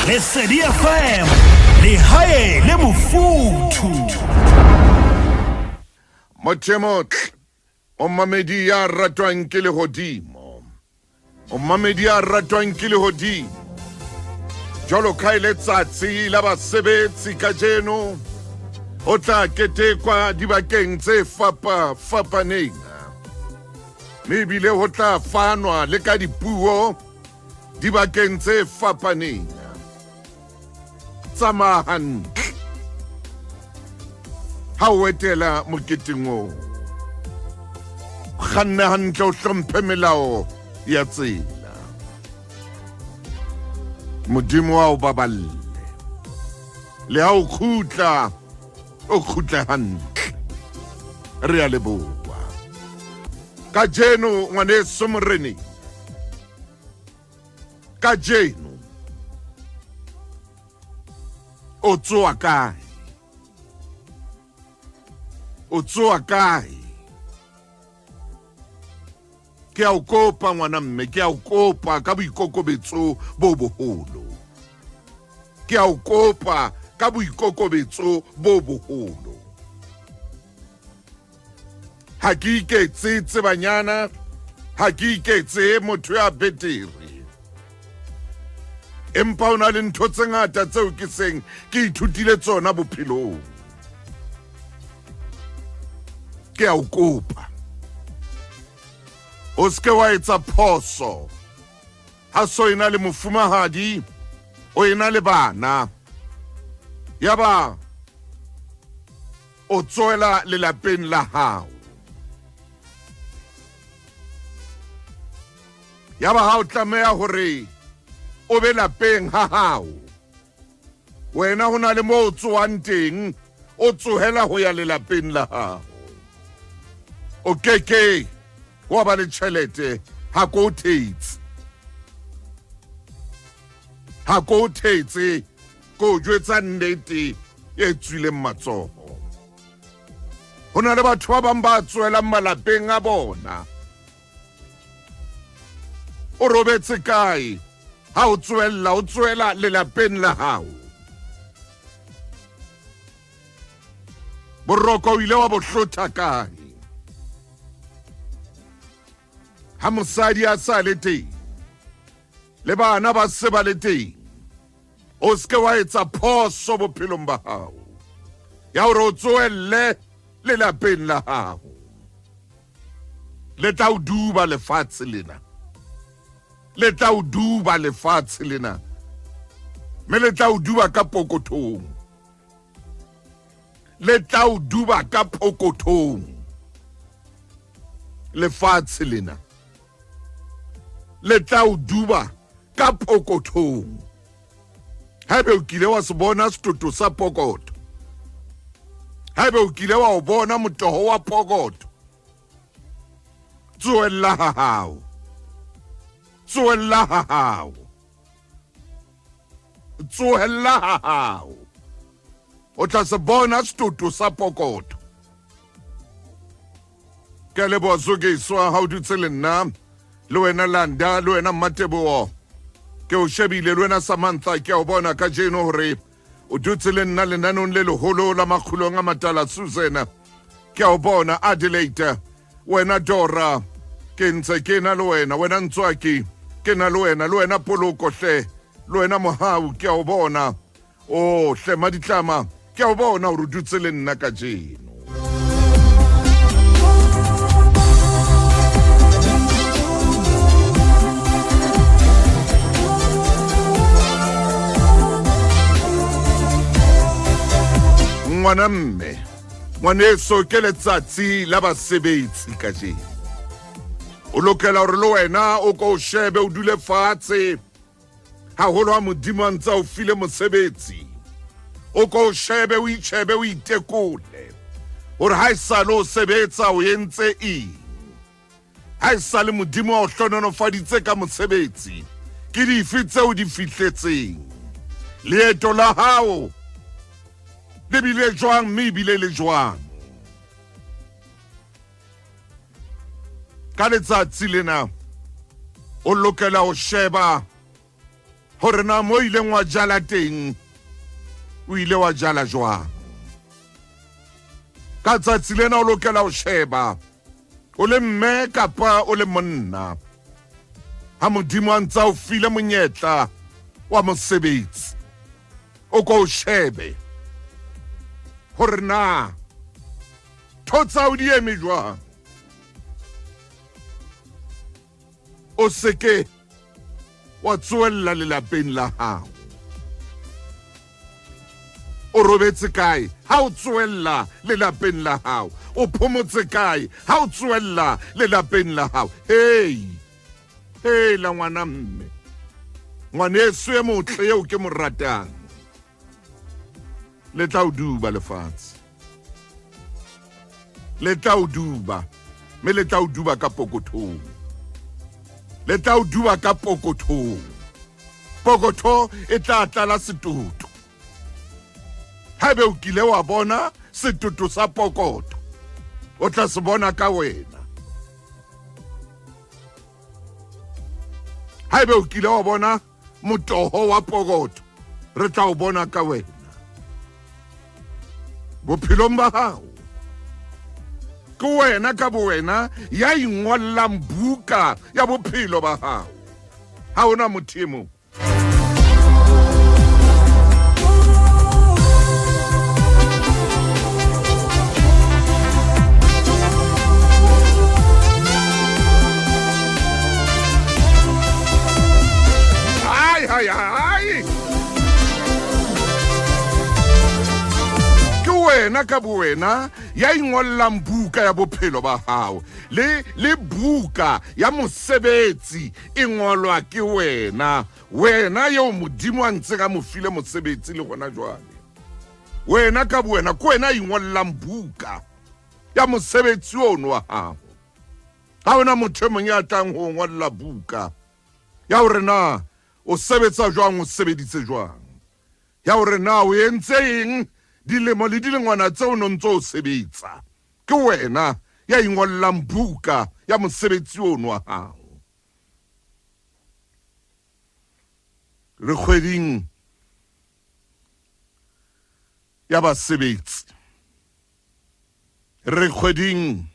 Lesedi FM, lehae le mofuthu. Motho e motle, o mmamedi ya ratwang ke lehodimo, o mmamedi ya ratwang ke lehodimo. Jwalo ka e letsatsi la basebetsi kajeno, ho tla ketekwa dibakeng tse fapa-fapaneng. Mme ebile ho tla fanwa le ka dipuo dibakeng tse fapaneng. Tsamaya hantle ha o etela moketeng oo. Kganna hantle o hlomphe melao ya tsela. Modimo a o baballe. Le ha o khutla, o khutle hantle. Re a leboha. Kajeno ngwaneso moreneng, kajeno o tsoa kae? O tsoa kae? Ke a o kopa ngwana mme, ke a o kopa ka boikokobetso bo boholo. Ke a o kopa ka boikokobetso bo boholo. Ha ke iketse tsebanyana, ha ke iketse motho ya betere. Empa o na le ntho tse ngata tseo ke seng ke ithutile tsona bophelong. Ke a o kopa. O se ke wa etsa phoso. Ha so ena le mofumahadi, o ena le bana. Yaba o tsoela lelapeng la hao. Yaba ha o tlameha hore o be lapeng ha hao. Wena ho na le moo o tsoang teng, o tsohela ho ya lelapeng la hao. O keke wa ba le tjhelete ha ko thetse. Ha ko thetse, ko jwetsa nnete e tswileng matsoho. Ho na le batho ba bang ba tswelang malapeng a bona. O robetse kae ha o tswella, o tswela lelapeng la hao? Boroko o ile wa bo hlotha kae? Ha mosadi a sa le teng, le bana ba se ba le teng, o se ke wa etsa phoso bophelong ba hao ya hore o tsoelle lelapeng la hao. Le tla o duba lefatshe lena. Le tla o duba lefatshe lena. Mme le tla o duba ka pokothong. Le tla o duba ka pokothong. Lefatshe lena. Le tla o duba ka pokothong. Haebe o kile wa se bona setoto sa pokotho, haebe o kile wa o bona motoho wa pokotho, tsoella ha hao, tsoella ha hao, tsohella ha hao, o tla se bona setoto sa pokotho. Ke a leboha Zukiswa ha o dutse le nna, le wena Landa, le wena Mmateboho. Ke o shebile le wena Samantha, ke a o bona kajeno hore o dutse le nna lenanong le leholo la makgulong a matala. Susan, ke a o bona. Adelaide, wena Dora, ke ntse ke na le wena. Wena Ntswaki, ke na le wena. Le wena Poloko hle, le wena Mohau, ke a o bona. O hle Maditlama, ke a o bona hore o dutse le nna kajeno. Ngwana mme, ngwaneso, ke letsatsi la basebetsi kajeno. O lokela hore le wena o ko o shebe, o dule fatshe. Haholo ha Modimo a ntse a o file mosebetsi, o ko o shebe, o itjhebe, o itekole hore ha e sale o sebetsa o entse eng. Ha e sale Modimo a o hlohonolofaditse ka mosebetsi, ke dife tseo di fihletseng? Leeto la hao le bile jwang mme ebile le jwang? Ka letsatsi lena o lokela ho sheba Hore na mo ileng wa jala teng o ile wa jala jwang. Ka tsatsi lena o lokela ho sheba o le mme kapa o le monna. Ha Modimo a ntse a o file monyetla wa mosebetsi, o ko o shebe hore na tho tsa o di eme jwang. O se ke wa tsoella lelapeng la hao. O robetse kae ha o tsoella lelapeng la hao? O phomotse kae ha o tsoella lelapeng la hao? Hei, hei la ngwana mme, ngwaneso e motle eo ke mo ratang, le tla o duba lefatshe, le tla o duba, mme le tla o duba ka pokothong, le tla o duba ka pokothong. Pokotho e tla tlala setoto. Haebe o kile wa bona setoto sa pokoto, o tla se bona ka wena. Haebe o kile wa bona motoho wa pokoto, re tla o bona ka wena. Bophelong ba hao ke wena ka bowena ya ingollang buka ya bophelo ba hao. Ha hona motho e mong. Ai, ai, ai. Ke wena ka bowena ya ingollang buka ya bophelo ba hao. Le, le buka ya mosebetsi e ngolwa ke wena. Wena eo Modimo a ntseng a mo file mosebetsi le gona jwale. Wena ka bowena ke wena a ingollang buka ya mosebetsi ono wa hao. Ha hona motho e mong ya tlang ho ngolla buka ya hore na o sebetsa jwang, o sebeditse jwang, ya hore na o entse eng dilemo le dilengwana tseo o no ntse o sebetsa. Ke wena ya ingollang buka ya mosebetsi ono wa hao. Re kgweding ya basebetsi. Re kgweding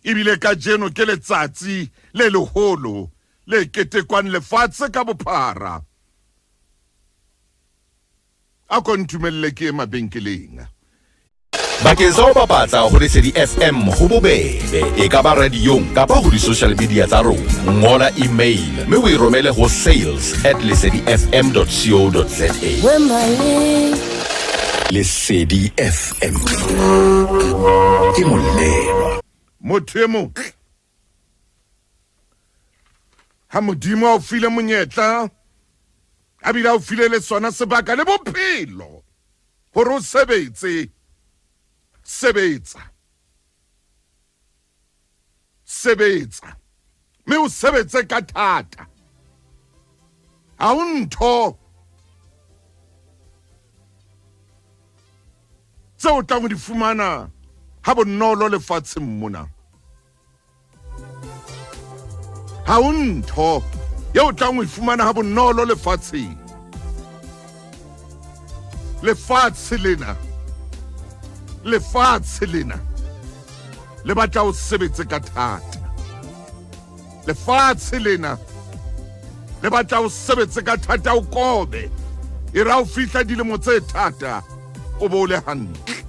ebile kajeno ke letsatsi le leholo le ketekwang lefatshe ka bophara. A ko ntumelle ke ye mabenkeleng. Bakeng sa ho bapatsa ho Lesedi FM ho bobebe, e ka ba radiong kapa ho di-social media tsa rona. Ngola email mme o e romele ho sales at lesedifm dot co dot za. Lesedi FM ke molelwa. Motho e motle ha Modimo a o file monyetla, a bile a o file le sona sebaka le bophelo hore o sebetse, sebetsa, sebetsa, mme o sebetse ka thata. Ha ho ntho tseo o tlang ho di fumana ha bonolo lefatsheng mona. Ha ho ntho eo o tlang ho e fumana ha bonolo lefatsheng. Lefatshe lena, lefatshe lena le batla o sebetse ka thata. Lefatshe lena le batla o sebetse ka thata, o kobe. E ra o fihla dilemo tse thata, o bo o le hantle.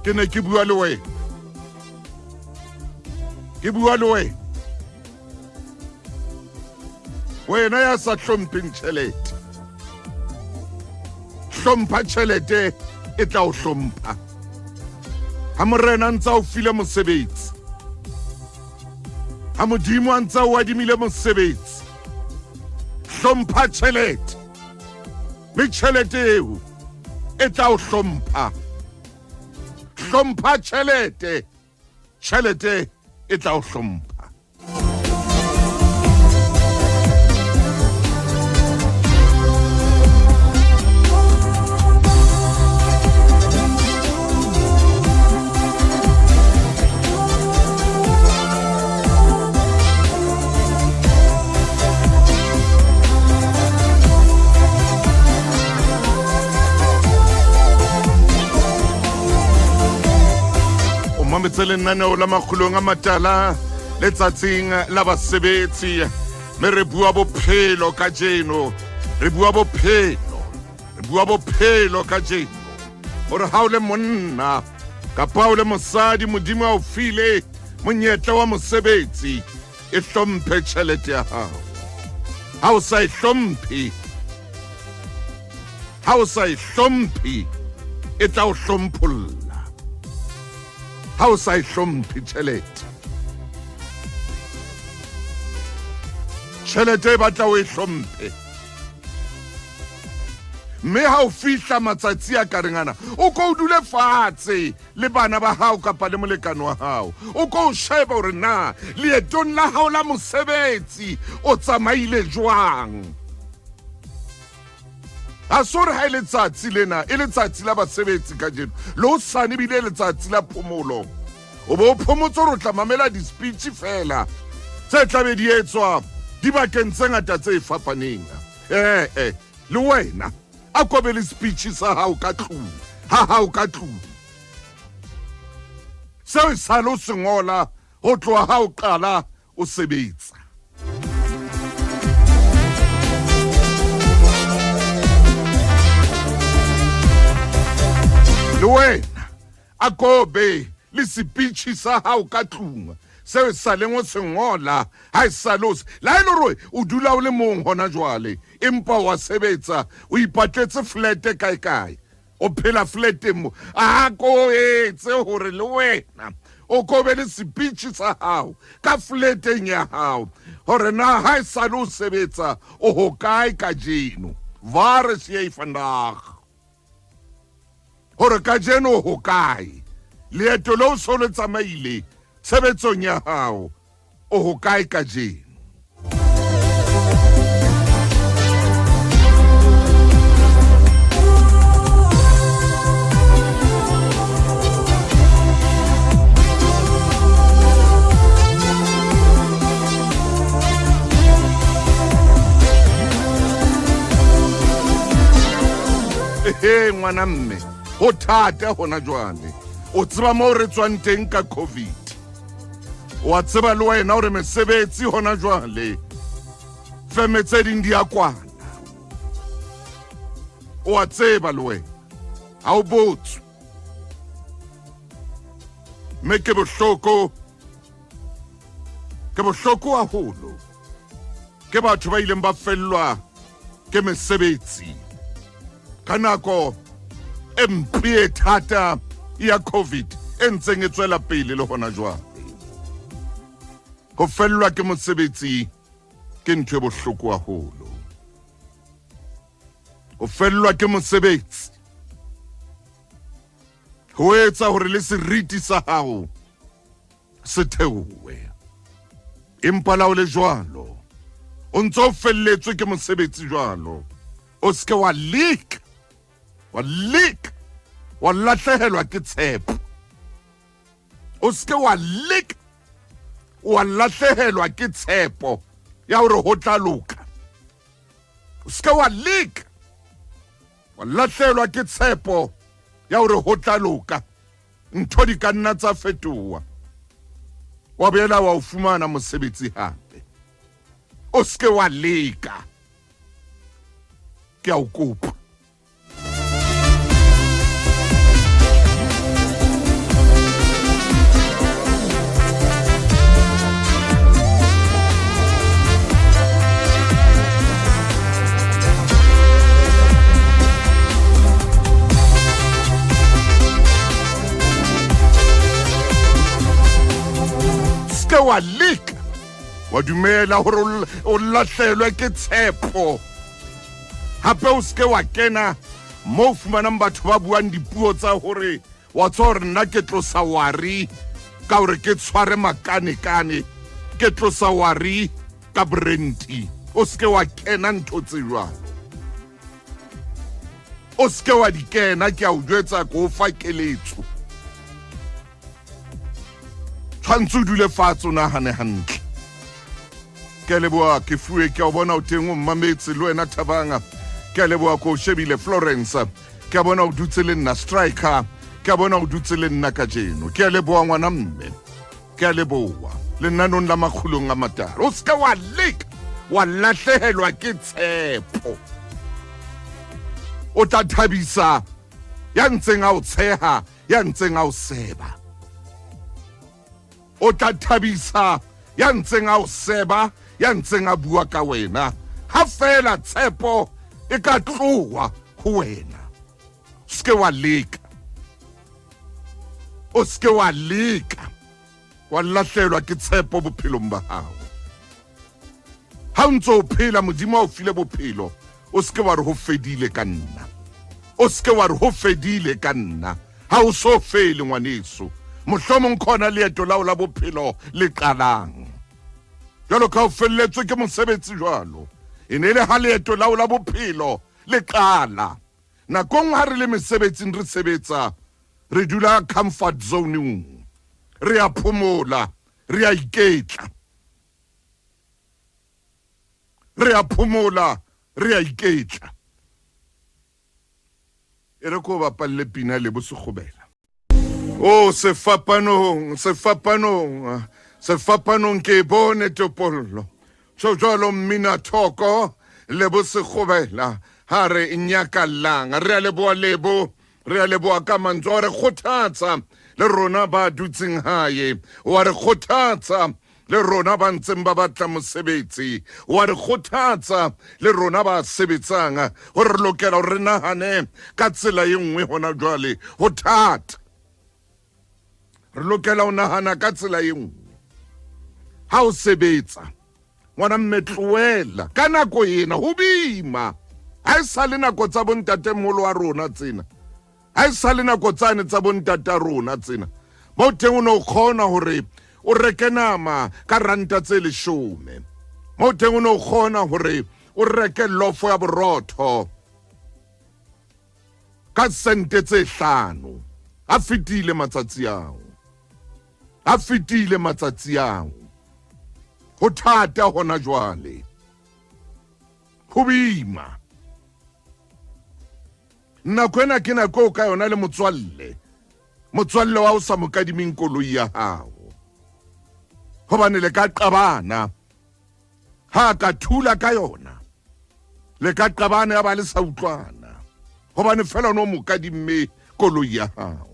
Ke ne ke bua le wena, ke bua le wena, wena ya sa hlompheng tjhelete. Hlompha tjhelete, e tla o hlompha. Ha Morena a ntse a o file mosebetsi, ha Modimo a ntse a o adimile mosebetsi, hlompha tjhelete, mme tjhelete eo e tla o hlompha. Hlompha tjhelete, tjhelete e tla o hlompha. Mametse lenaneo la Makgulong a Matala letsatsing la basebetsi, mme re bua bophelo kajeno, re bua bophelo, re bua bophelo kajeno, hore ha o le monna kapa o le mosadi, Modimo a o file monyetla wa mosebetsi, e hlomphe tjhelete ya hao. Ha o sa e hlomphe, ha o sa e hlomphe, e tla o hlompholla. Ha o sa e hlomphe tjhelete, tjhelete e batla o e hlomphe. Mme ha o fihla matsatsi a kareng ana, o ko o dule fatshe le bana ba hao kapa le molekane wa hao, o ko o shebe hore na leetong la hao la mosebetsi o tsamaile jwang. Ha se hore ha e letsatsi lena e letsatsi la basebetsi kajeno, le hosane ebile letsatsi la phomolo, o bo o phomotse hore o tla mamela di-speech feela tse tlabe di etswa dibakeng tse ngata tse fapaneng. Ee, le wena a ko be le speech sa hao ka tlung, ha hao ka tlung, seo e sale o se ngola ho tloha ha o qala o sebetsa. Le wena a ko be le sepitšhi sa hao ka tlung, seo e saleng o se ngola ha e sale o se la e le hore o dula o le mong hona jwale, empa wa sebetsa, o ipatletse flete kae kae, o phela fleteng mo, a ko etse hore le wena o ko be le sepitšhi sa hao ka fleteng ya hao, hore na ha e sale o sebetsa o hokae kajeno. Waar is jy vandag? Hore kajeno o hokae? Leeto leo so le tsamaile tshebetsong ya hao, o hokae kajeno? Ehe, ngwana mme, ho thata hona jwale. O tseba moo re tswang teng ka COVID. Wa tseba le wena hore mesebetsi hona jwale, feme tse ding di a kwana. O a tseba le wena, ha o botswe. Mme ke bohloko, ke bohloko haholo. Ke batho ba ileng ba fellwa ke mesebetsi ka nako e mpe e thata ya COVID e ntseng e tswela pele le hona jwale. Ho fellwa ke mosebetsi ke ntho e bohloko haholo. Ho fellwa ke mosebetsi ho etsa hore le seriti sa hao se theohe. Empa la o le jwalo, o ntse o felletswe ke mosebetsi jwalo, o seke wa leka, wa leka, wa lahlehelwa ke tshepo. O seke wa leka, wa lahlehelwa ke tshepo ya hore ho tla loka. O seke wa leka, wa lahlehelwa ke tshepo ya hore ho tla loka. Ntho di ka nna tsa fetoha, wa boela wa o fumana mosebetsi hape. O seke wa leka, ke a o kopa. Seke wa leka wa dumela hore o lahlelwe ke tshepo. Hape o seke wa kena mo fumanang batho ba buang dipuo tsa hore wa tswa hore nna ke tlosa wari ka hore ke tshware makanekane, ke tlosa wari ka brenti. O seke wa kena ntho tse jwalo, o seke wa di kena. Ke a o jwetsa, ke o fa keletso. Tshwantse o dule fatshe o nahane hantle. Ke a leboha, ke fuwe, ke a o bona o teng o mmametse le wena Thabanga. Ke a leboha, ko o shebile Florence. Ke a bona o dutse le nna Striker. Ke a bona o dutse le nna kajeno. Ke a leboha ngwana mme. Ke a leboha. Lenanong la makgulong a matala. O se ke wa leka wa lahlehelwa ke tshepo. O tla thabisa ya ntseng a o tsheha, ya ntseng a o seba. O tla thabisa ya ntseng a o seba, ya ntseng a bua ka wena. Ha feela tshepo e ka tloha ho wena. Se ke wa leka. O se ke wa leka wa lahlelwa ke tshepo bophelong ba hao. Ha o ntse o phela, Modimo a o file bophelo, o se ke wa re ho fedile ka nna. O se ke wa re ho fedile ka nna. Ha o so fele ngwaneso. Mohlomong khona leeto lao la bophelo le qalang. Jwalo ka o felletswe ke mosebetsi jwalo. E ne e le ha leeto lao la bophelo le qala. Nakong ha re le mesebetsing re sebetsa, re dula comfort zone-ong. Re a phomola, re a iketla. Re a phomola, re a iketla. E re ko bapalle pina le bosekgobela. O sefapanong, sefapanong, sefapanong ke bone topollo. Tjho jwalo mmina thoko le bosekgobela ha re nyakallang. Re a leboha lebo, re a leboha ka mantswe a re kgothatsa le rona ba dutseng hae. Wa re kgothatsa le rona ba ntseng ba batla mosebetsi. Wa re kgothatsa le rona ba sebetsang hore re lokela hore re nahane ka tsela e nngwe hona jwale. Ho thata. Re lokela ho nahana ka tsela e nngwe. Ha o sebetsa, ngwana mme tlohela ka nako ena ho boima. Ha e sa le nako tsa bontatemoholo wa rona tsena. Ha e sa le nako tsane tsa bontata rona tsena. Mo teng o ne o kgona hore o reke nama ka ranta tse leshome. Mo teng o ne o kgona hore o reke lofo ya borotho ka sente tse hlano. A fetile matsatsi ao. A fetile matsatsi ao. Ho thata hona jwale. Ho boima. Nako ena ke nako o ka yona le motswalle. Motswalle wa o sa mo kadimeng koloi ya hao. Hobane le ka qabana. Ha ka thula ka yona. Le ka qabana ya ba le sa utlwana. Hobane fela no mo kadimme koloi ya hao.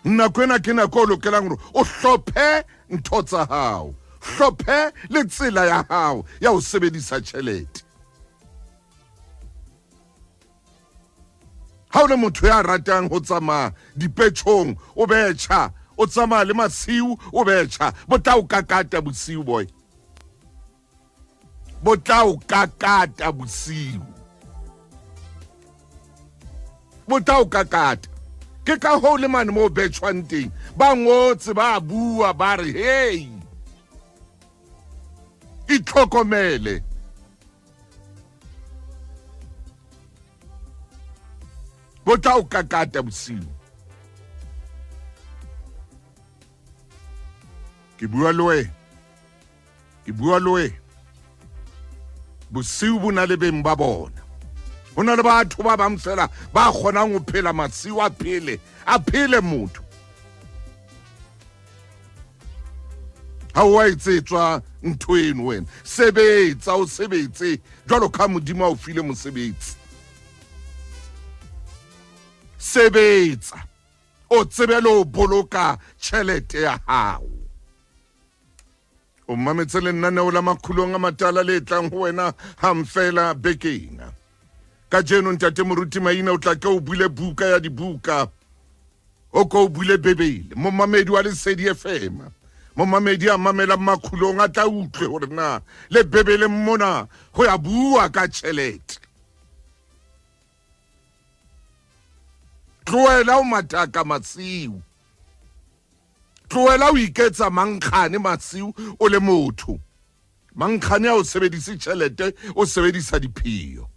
Nako ena ke nako o lokelang hore o hlophe ntho tsa hao. Hlophe le tsela ya hao ya ho sebedisa tjhelete. Ha o le motho ya ratang ho tsamaya dipetjhong, o betjha, o tsamaya le masiu, o betjha, bo tla o kakata bosiu boy. Bo tla o kakata bosiu. Bo tla o kakata. Ke ka hoo le mane mo betjhwang teng, ba ngotse ba bua ba re hey, itlhokomele. Bo tla o kakata bosiu. Ke bua le wena. Ke bua le wena. Bosiu bo na le beng ba bona. Ho na le batho ba bang fela ba kgonang ho phela masiu a phele, a phele motho. Ha o a etsetswa ntho eno wena. Sebetsa, o sebetse jwalo ka Modimo a o file mosebetsi. Sebetsa, o tsebe le ho boloka tjhelete ya hao. O mametse lenaneo la Makgulong a Matala le tlang ho wena hang fela bekeng. Kajeno Ntate Moruti Maina o tla ke o bule buka ya dibuka. O ko o bule Bibele. Momamedi wa Lesedi FM. Momamedi a mamelang Makgulong a tla utlwe hore na le Bibeleng mona ho ya bua ka tjhelete. Tlohela ho mathaka masiu. Tlohela ho iketsa mankgane masiu o le motho. Mankgane ha o sebedise tjhelete, o sebedisa dipheo.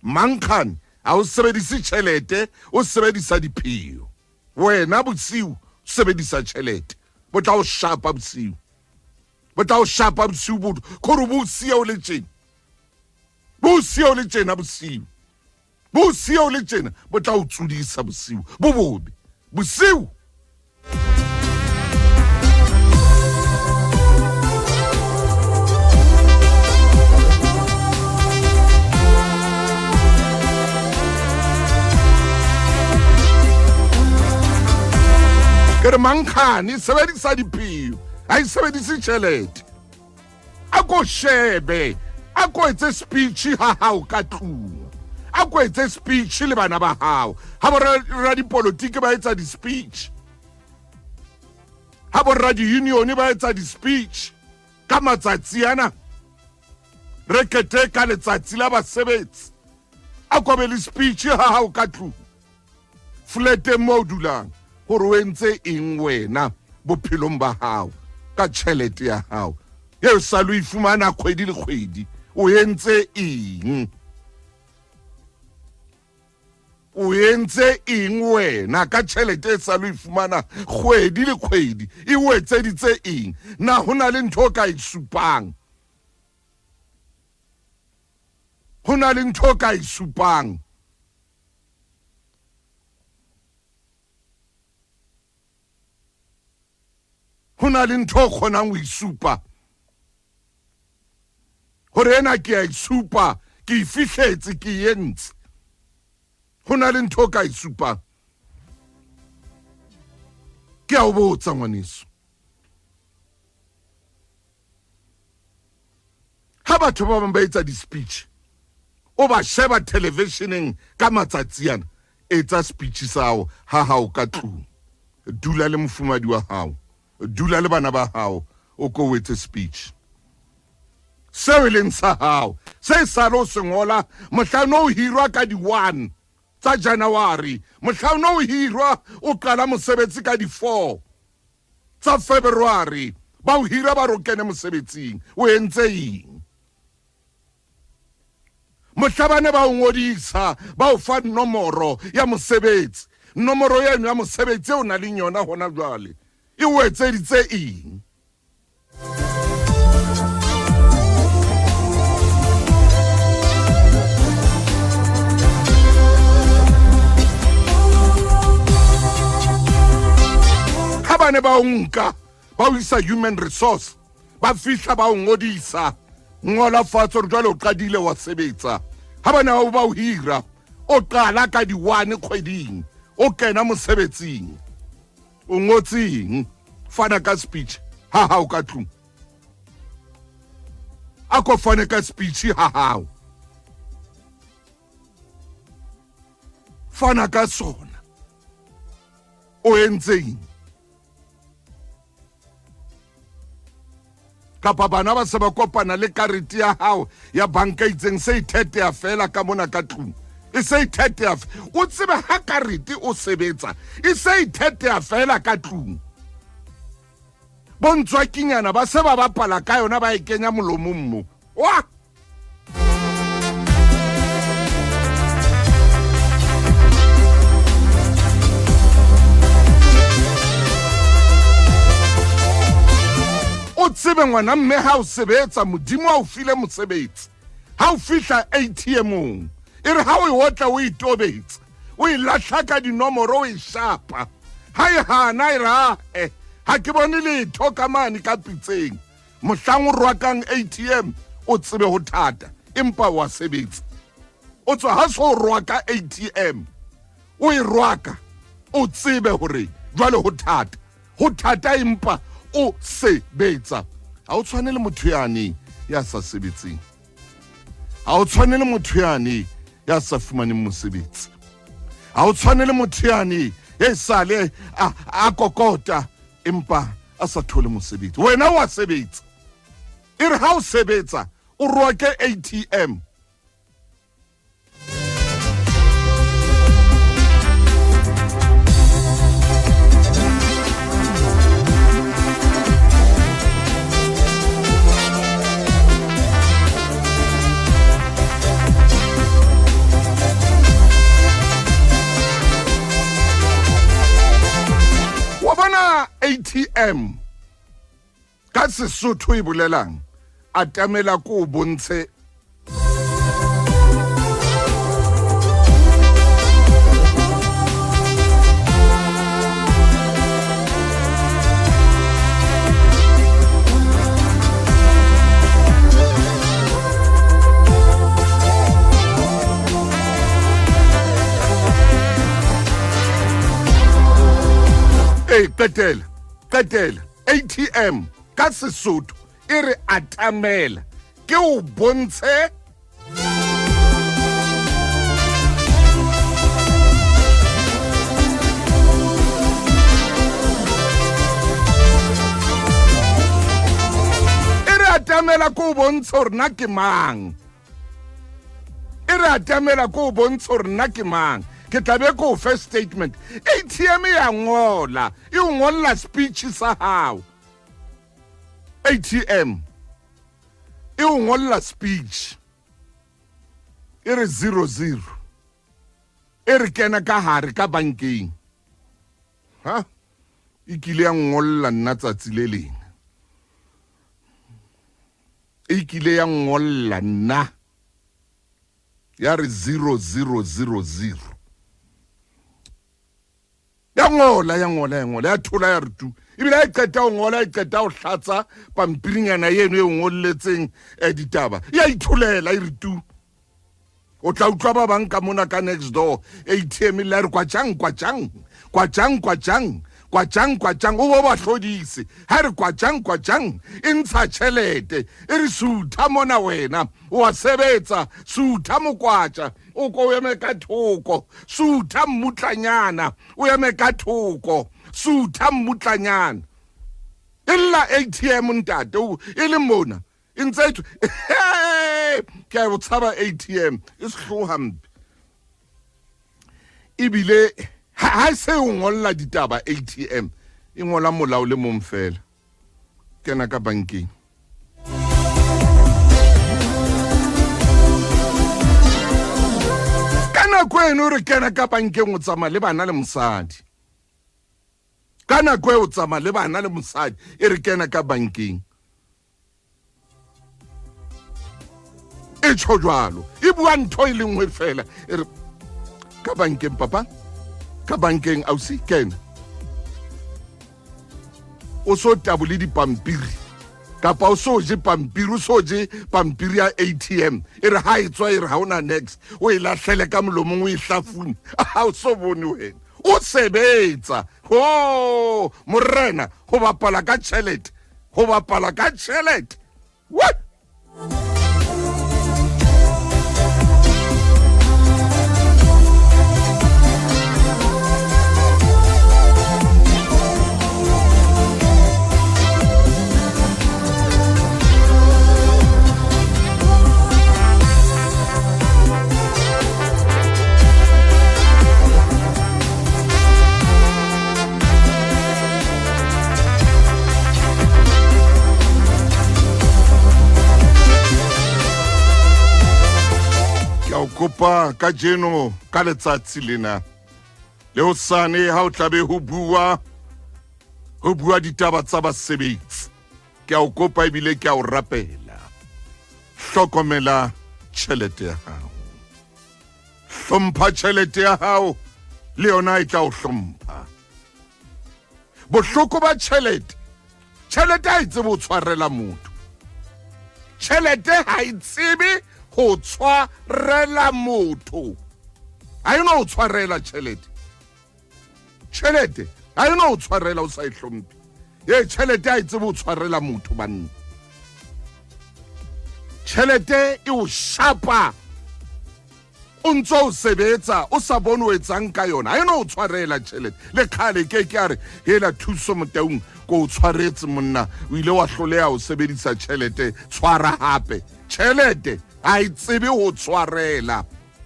Mankgane ha o sebedise tjhelete, o sebedisa dipheo. Wena bosiu sebedisa tjhelete. Bo tla o shapa bosiu. Bo tla o shapa bosiu bo khore bo siya o le tjena. Bo siya o le tjena bosiu. Bo sieo le tjena bo tla o tsodisa bosiu bo bobe bosiu. Ke re mankgane sebedisa diphio ha e sebedise tjhelete. A ko shebe, a ko etse speech ha hao ka tlung, a ko etse speech le bana ba hao. Ha boradipolotiki ba etsa di-speech, ha boradiunione ba etsa di-speech ka matsatsi ana, re keteka letsatsi la basebetsi, a ko be le speech ha hao ka tlung, fleteng mo o dulang, gore o entse eng wena bophelong ba hao ka tšhelete ya hao e o sa lo e fumana kgwedi le kgwedi. O entse eng? O entse eng wena ka tšhelete e sa lo e fumana kgwedi le kgwedi? E o etseditse eng? Na ho na le ntho o ka e supang? Ho na le ntho o ka e supang? Ho na le ntho o kgonang ho e supa gore ena ke a e supa, ke e fihletse, ke e entse? Ho na le ntho o ka e supang? Ke a o botsa, ngwaneso. Ha batho ba bang ba etsa di-speech, o ba sheba televisioneng ka matsatsi ana, etsa speech sa hao ha hao ka tlung. Dula le mofumadi wa hao, dula le bana ba hao, o ko o etse speech seo e leng sa hao, se sale o se ngola mohla no o hirwa ka di-1 tsa January, mohla no o hirwa o qala mosebetsi ka di-4 tsa February, ba o hira ba re o kene mosebetsing, o entse eng? Mohla ba ne ba o ngodisa, ba o fa nomoro ya mosebetsi, nomoro eno ya mosebetsi e o nang le yona hona jwale e o etseditse eng? Ha ba ne ba o nka ba o isa human resource, ba fihla ba o ngodisa, ngola fatshe gore jwale o qadile wa sebetsa. Ha ba ne ba o hira, o qala ka di-1 kgweding, o kena mosebetsing, o ngotseng? Fana ka speech ha hao ka tlung. A ko fane ka speech ha hao, fana ka sona. O entseng? Kapa bana ba se ba kopana le karete ya hao ya banka itseng, se itheteya fela ka mona ka tlung, e se itheteya. O tsebe ha karete o sebetsa, e se itheteya fela ka tlung. Bontswakinyana ba se ba bapala ka yona, ba e kenya molomong mo wa. O tsebe ngwana mme, ha o sebetsa, Modimo a o file mosebetsi, ha o fihla ATM-ong, e re ha o e otla, o e tobetsa, o e lahla ka dinomoro, o e shapa, ha e hana, e re ae, ha ke bone letho ka mane ka pitseng. Mohlang o rwakang ATM, o tsebe ho thata, empa wa sebetsa. O tswa ha so rwaka ATM, o e rwaka, o tsebe hore jwale ho thata, ho thata, empa o sebetsa. Ha o tshwane le motho yane ya sa sebetseng, ha o tshwane le motho yane ya sa fumaneng mosebetsi, ha o tshwane le motho yane e sale a kokota empa a sa thole mosebetsi. Wena wa sebetsa, e re ha o sebetsa o roake ATM. Wa bona ATM ka Sesotho e bolelang atamela ko o bontshe. Ee, qetela, qetela. ATM ka Sesotho e re atamela ke o bontshe e re atamela ko o bontshe gore na ke mang e re atamela ko o bontshe gore nna ke mang ke tla be ko o fe statement atm ya ngola e o ngolla speech sa gago atm e o ngolla speech e re 00 e re kena ka gare ka bankeng ha e kile ya ngolla nna tsatsi le leng e kile ya ngolla nna ya re 0000 ya ngola ya ngola ya ngola ya thola ya re tu ebile a e qeta ho ngola e qeta ho hlatsa pampirinyana eno e o ngolletseng um ditaba ya itholela e re tu o tla utlwa ba bang ka mona ka next door atm le re kwatjang kwatjang kwatjang kwatjang kwatjang kwatjang o bo ba hlodise ha re kwatjang kwatjang e ntsha tjhelete e re sutha mona wena o a sebetsa sutha mokwatja o ko o eme ka thoko sutha mmutlanyana o eme ka thoko sutha mmutlanyana e lla atm ntate e le mona e ntse e ke a o tshaba atm e sehloho hampe ebile ha e se o ngolla ditaba atm e ngola molao le mong fela kena ka bankeng ka nako eno re kena ka bankeng o tsamaya le bana le mosadi ka nako e o tsamaya le bana le mosadi e re kena ka bankeng e tsho jwalo e bua ntho e le nngwe fela e re ka bankeng papa ka bankeng ausi kena o so tabole dipampiri kapa o so je pampiri o so je pampiri ya atm e re ha e tswa e re ha ona next o e lahlele ka molomong o e hlafune ha o so bone wena o sebetsa ho morena ho bapala ka tjhelete ho bapala ka tjhelete what ke a o kopa kajeno ka letsatsi lena le hosane ha o tlabe ho bua ho bua ditaba tsa basebetsi ke a o kopa ebile ke a o rapela hlokomela tjhelete ya hao hlompha tjhelete ya hao le yona e tla o hlompha bohloko ba tjhelete tjhelete ha e tsebe ho tshwarela motho tjhelete ha e tsebe ho tshwarela motho ha e no o tshwarela tjhelete tjhelete ha e no o tshwarela o sa e hlomphe e tjhelete ha e tsebe ho tshwarela motho banna tjhelete e o shapa o ntse o sebetsa o sa bone o etsang ka yona ha e no o tshwarela tjhelete le kgale ke ke a re hela thuso motaung ko o tshwaretse monna o ile wa hloleha ho sebedisa tjhelete tshwara hape tjhelete ha e tsebe ho tshwarela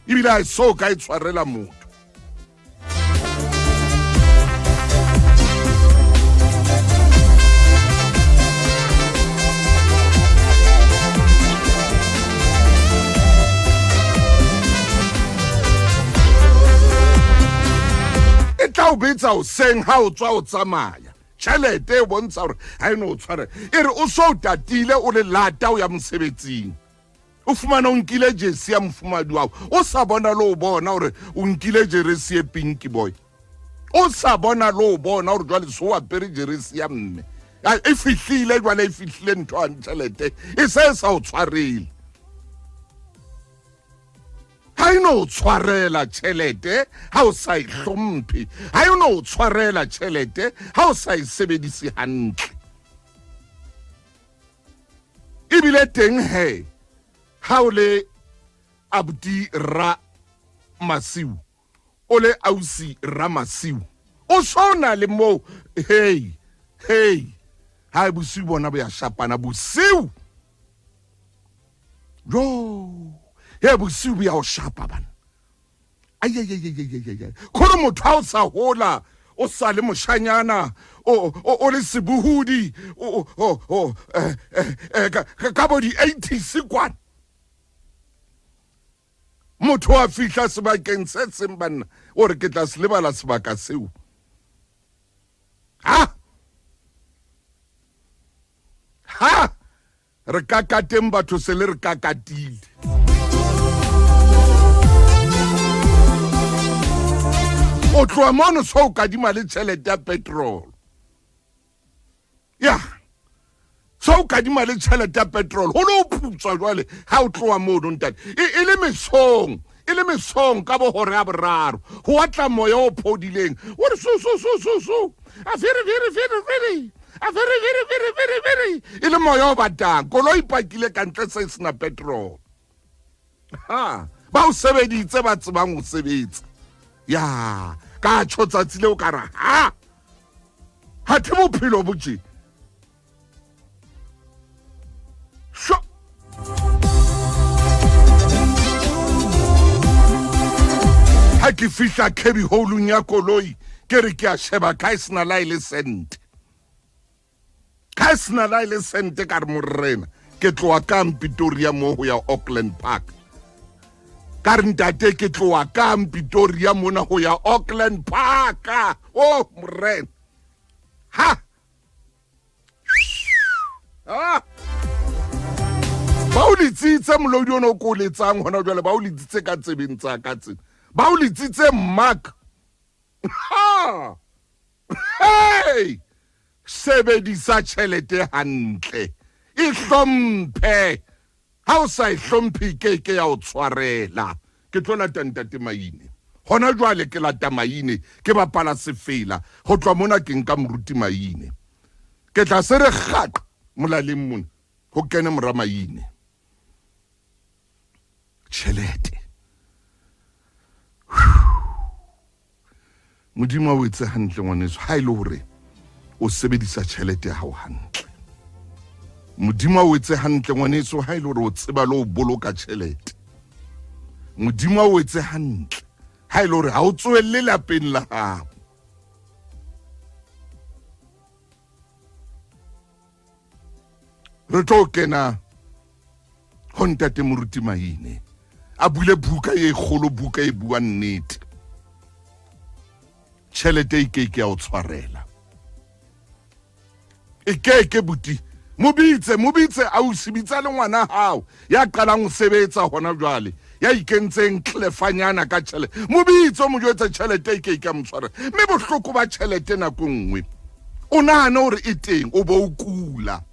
ebile ha e so ka e tshwarela motho e tla o betsa hoseng ha o tswa o tsamaya tšhelete e bontsha gore ga e ne o tshware e re o so o tatile o le lata o ya mosebetsing o fumana o nkile jesi ya mofumadi wa o sa bona le o bona gore o nkile jeresi e pinki boy o sa bona le o bona gore jwale so o apere jeresi ya mme e fihlile jwale e fihlile ntho ya tšhelete e se e sa o tshwarele ga Ha e no tshwarela tjhelete ha o sa e hlomphe. Ha e no tshwarela tjhelete ha o sa e sebedise hantle. Ebile teng he ha o le abuti ra masiu o le ausi ra masiu o so na le moo hey hey ha e bosiu bona bo ya shapana bosiu jo he bosiu bo ya o shapa bana ayayayayayaya khore motho ha o sa hola o sa le moshanyana o o le sebohudi o o eh, eh, eh, ka bo di-80s kwana motho a fihla sebakeng se seng banna o re ke tla se lebala sebaka seo ha ha re kakateng batho se le re kakatile o tloha mono so o kadima le tšhelete ya petrol ya so o kadima le tšhelete ya petrol go le o putswa jwale ga o tloa mono ntate e, e le mesong e le mesong ka bohore ya boraro go atla moya o phodileng o re so so so so so a fere fere fere fere a fere fere fere fere fere e le moya o batang koloi e pakile ka ntle se sena petrol ha ba o sebeditse ba tsebang ho sebetsa ya ka tsho tsatsi leo ka ra ha ha the bophelo bo tje sho ha ke fihla cabby holong ya koloi ke re ke a sheba ka e sena la e le sente ka e sena la e le sente ka re morena ke tloa kang Pretoria mo ho ya Auckland Park ka re ntate ke tloa kang Pretoria mona ho ya Auckland Park oh morena ha ah ba o letsitse molodi o ne o ko o letsang gona jale ba o letsitse ka tsebeng tsa ka tsena ba o letsitse mark ha hey sebedisa tšhelete hantle e hlomphe ha o sa e hlomphe ke ke ya o tshwarela ke tlo lata ntate maine gona jwale ke lata maine ke bapala sefela go tloa mona ke nka moruti maine ke tla se re gaqa molaleng mona go kene mora maine tšhelete Modimo a o etse hantle ngwaneso ha e le hore o sebedisa tjhelete ya hao hantle. Modimo a o etse hantle ngwaneso ha e le hore o tseba le ho boloka tjhelete. Modimo a o etse hantle ha e le hore ha o tsoelle lapeng la hao. Re tlo kena ho ntate moruti Maine a bule buka e kgolo buka e buang nnete tšhelete e ke ke ya o tshwarela e ke ke buti mo bitse mo bitse ausi bitsa le ngwana hao ya qalang ho sebetsa hona jwale ya ikentseng tlefanyana ka tšhelete mo bitse o mo jwetse tšhelete e ke ke ya mo tshwarela mme bohloko ba tšhelete nako nngwe o nahane hore e teng o bo o kula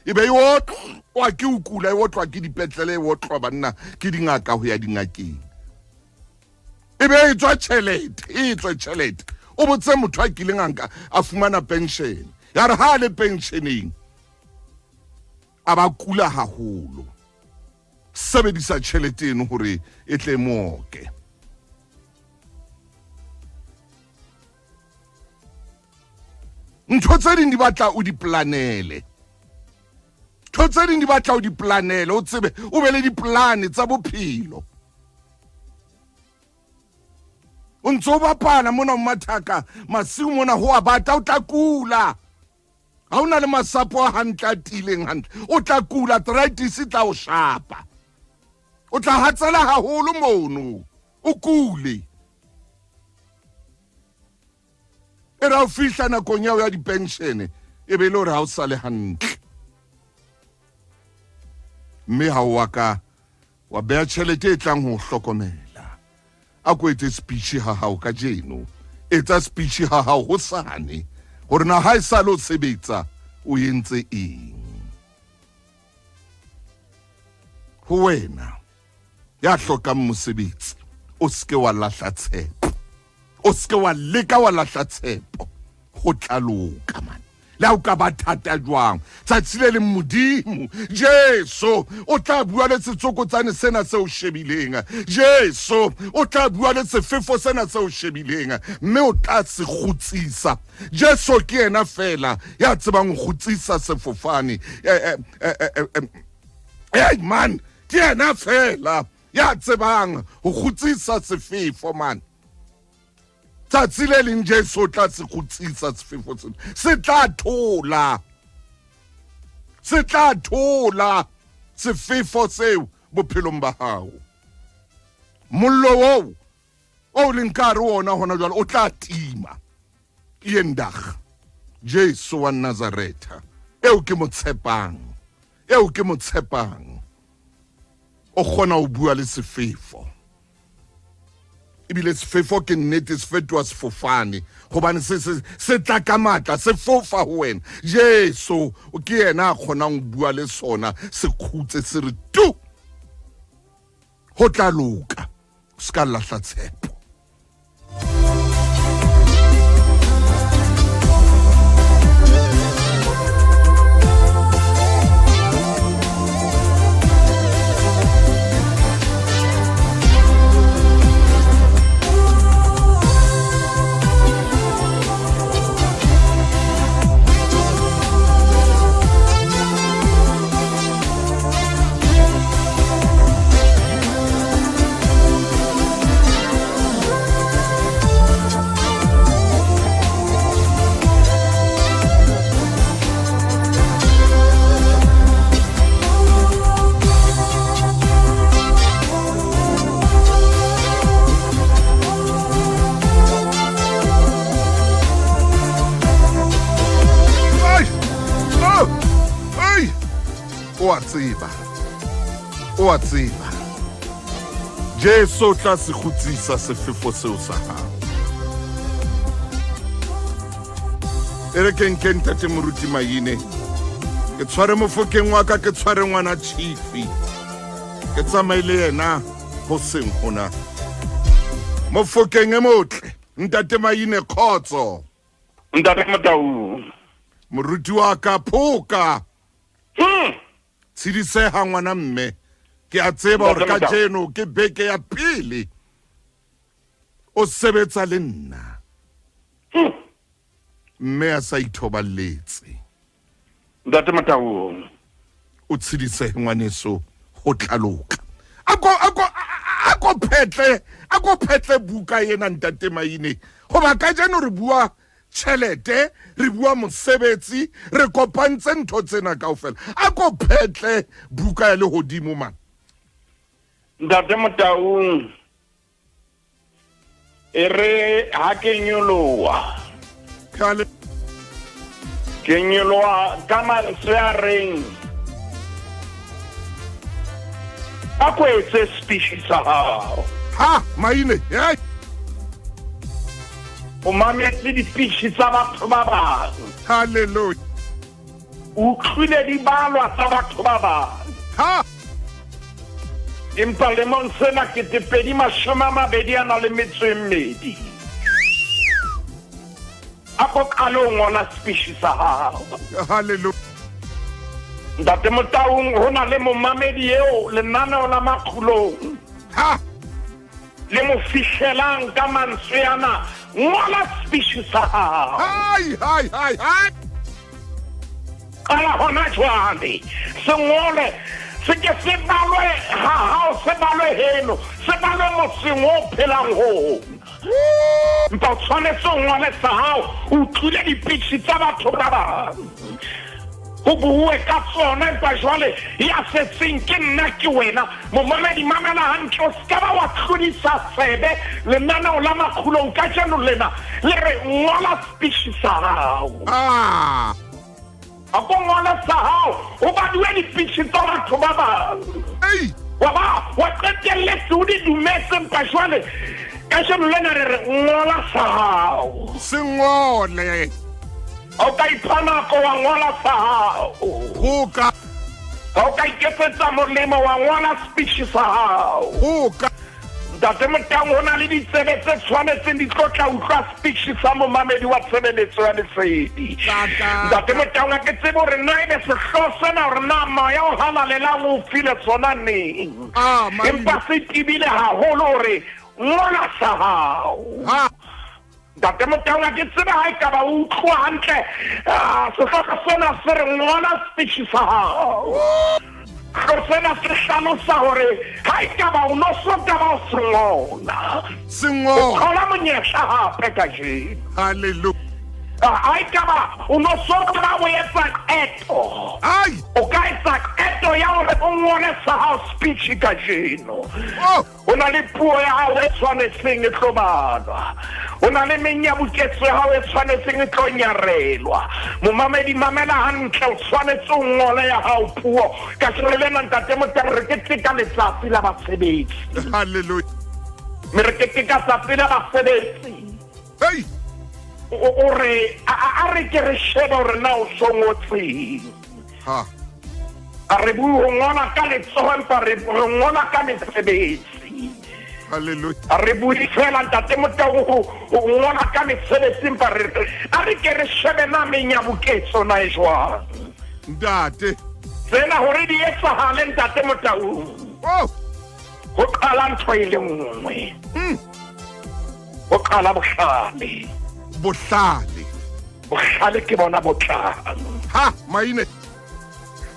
e be e otlwa ke o kula e otlwa ke dipetlele e otlwa banna ke dingaka ho ya dingakeng e be e tswa tšhelete e tswe tšhelete o botse motho a kileng a nka a fumana pension ya re ha a le pensioneng a ba kula haholo sebedisa tšhelete eno hore e tle mooke ntho tse ding di batla o di planele ntho tse ding di batla o di planele o tsebe o be le diplane tsa bophelo o ntse o bapala mona o mathaka masiu mona ho a bata o tla kula ha o na le masapo a hantle a tiileng hantle o tla kula arthritis e tla o shapa o tla hatsela haholo mono o kule e ra o fihla nakong yao ya dipenshene e be e le gore ga o sale hantle mme ga o wa ka wa beya tšhelete e tlang go hlokomela a ko etse speech ga gago ka jeno etsa speech ga gago go sane gore na ga e sale o sebetsa o entse eng go wena ya hlokang mosebetsi. O se ke wa lahla tshepo, o se ke wa leka wa lahla tshepo, ho tla loka man. Le ha o ka ba thata jwang, tsatsi le leng Modimo Jesu o tla bua le setsokotsane sena se o shebileng. Jesu o tla bua le sefefo sena se o shebileng, mme o tla se kgutsisa. Jesu ke yena fela ya tsebang ho kgutsisa sefofane. Hey man, ke yena fela ya tsebang ho kgutsisa sefefo man. Tsatsi le leng Jesu o tla se kgutsisa sefefo sena, se tla thola, se tla thola sefefo seo bophelong ba hao. Mollo oo o leng ka hare ona hona jwale o tla tima. Eendag Jesu wa Nazaretha eo ke mo tshepang, eo ke mo tshepang, o kgona ho bua le sefefo. Ebile sefefo ke nnete se fetoha sefofane, gobane se, se, se tla ka matla, se fofa ho wena. Jesu ke yena a kgonang ho bua le sona, se khutse se re tu, ho tla loka, se ka lahla tshepo. O a tseba, o a tseba, Jesu o tla se kgutsisa sefefo seo sa hao. E re ke nke ntate Moruti Maine, ke tshware mofokeng wa ka, ke tshware ngwana Chifi, ke tsamaye le yena hoseng hona. Mofokeng e motle, ntate Maine, kgotso. Ntate Motau. Moruti wa ka, phoka. Tshidiseha ngwana mme, ke a tseba hore ka jeno ke beke ya pele o sebetsa le nna. Mme a sa ithoballetse. Ntate Motau. O tshidisehe ngwaneso, ho tla loka. Ako ako ako phetle, ako phetle buka ena ntate Maine. Hoba kajeno re bua tjhelete, re bua mosebetsi, re kopantse ntho tsena kaofela. A ko phetle buka ya lehodimo man. Ntate Motaung, e re ha ke nyoloha, ke nyoloha ka mantswe a reng a ko etse speech sa hao. Ha, Maine, hey. O mametse dipishi tsa batho ba bang. Hallelujah. O utlwile di balwa tsa batho ba bang. Ha. Empa lemong sena 2022 a na le metso e mmedi. A ko qale o ngola speech sa hao. Hallelujah. Ntate Motaung, ho na le momamedi eo lenaneo la Makgulong. Ha. Le mo fihlelang ka mantswe ana, ngola speech sa hao. Hai, hai, hai, hai. Qala hona jwale. Se ngole, se ke se balwe ha hao, se balwe heno, se balwe motseng o phelang ho ona. Empa o tshwanetse o ngole sa hao, o utlwile dipitjhi tsa batho ba bang. Ho buuwe ka tsona, empa jwale ya setseng ke nna ke wena. Momamedi, mamela hantle, o se ka ba wa tlodisa tsebe lenaneo la Makgulong kajeno lena le re ngola speech sa hao. A ko ngole sa hao, o baduwe dipitjhi tsa batho ba bang. Wa ba wa qetelletse o di dumetse, empa jwale kajeno lena re re ngola sa hao. Se ngole. Ha o ka ipha nako wa ngola sa hao. Phoka. Ha o ka iketsetsa molemo wa ngola speech sa hao. Phoka. Ntate Motang, ho na le ditsebe tse tshwanetseng di tlo tla utlwa speech sa momamedi wa tshebeletso ya lesedi. Ntate Motang, ha ke tsebe hore na ebe sehlooho sena hore na moya o halalelang o file sona neng. Empa se tebile haholo hore ngola sa hao. Ntate Motang, ha ke tsebe ha ekaba o utloa hantle sehlooho sena se re ngola speech sa hao. Sehlooho sena se hlalosa hore ha ekaba o no so ka ba o se ngola, o thola monyetla hape kajeno. Hallelujah. Ha ekaba o no so ka ba o etsa qeto, o ka etsa qeto ya hore o ngole sa hao speech kajeno. Oh. Ho na le puo ya hao e tshwanetseng e tlo balwa. Ho na le menyabuketso ya hao e tshwanetseng e tlo nyarelwa. Momamedi, mamela hantle, o tshwanetse o ngole ya hao puo. Kajeno lena, Ntate Motabo, re keteka letsatsi la basebetsi. Hallelujah. Mme re keteka tsatsi la basebetsi. Hey! O re, a re ke re shebe hore na o so ngotseng. Ha. A re bue ho ngola ka letsoho empa re re ngola ka mesebetsi. Hallelujah. A re bue fela ntate Motau ho ho ngola ka mesebetsi empa re a re ke re shebe na menyabuketso na e jwang. Ntate. Tsena hore di etsahale ntate Motau. Oh. Ho qala ntho e le nngwe. Ho qala bohlale. Bohlale. Bohlale ke bona bo tlang. Ha, maine.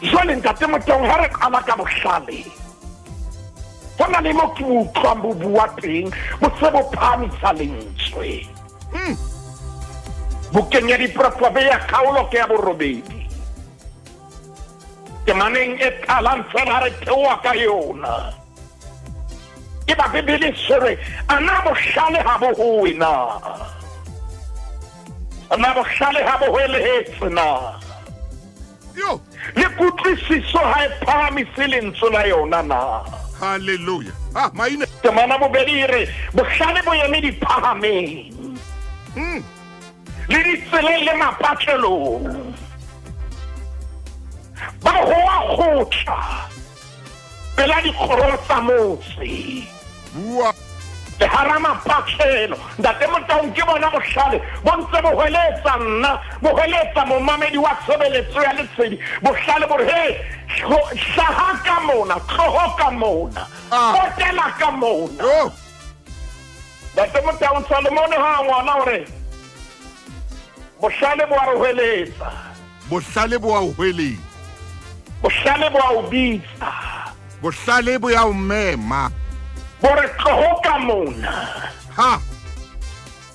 Jwale ntate Motong ha re qala ka bohlale ho na le mo ke utlwang bo bua teng bo se bo phahamisa lentswe. Bukeng ya Diproverbia ya kgaolo ke ya borobedi temaneng e qalang fela ha re theoha ka yona e ba Bibele se re a na bohlale ha bo howe na? A na bohlale ha bo hwelehetse na? Yo. Le kutlwisiso ha e phahamise lentswe la yona na? Hallelujah. Ah, maine. Temana bobedi e re bohlale bo eme diphahameng. Le ditseleng le mapatlelong. Ba hoa kgotla pela dikgoro tsa motse. Bua. Le hara mapatlelo. Ntate Motaung ke bona bohlale bo ntse bo hweletsa nna, bo hweletsa momamedi wa tshebeletso ya lesedi. Bohlale bo re, He, hlaha ka mona, tloho ka mona, potela ka mona. Oh. Ntate Motaung, Salomone ha a ngola hore bohlale bo a re hweletsa. Bohlale bo a o hweletsa. Bohlale bo a o bitsa. Bohlale bo ya o mema. Bo re tloho ka mona. Ha.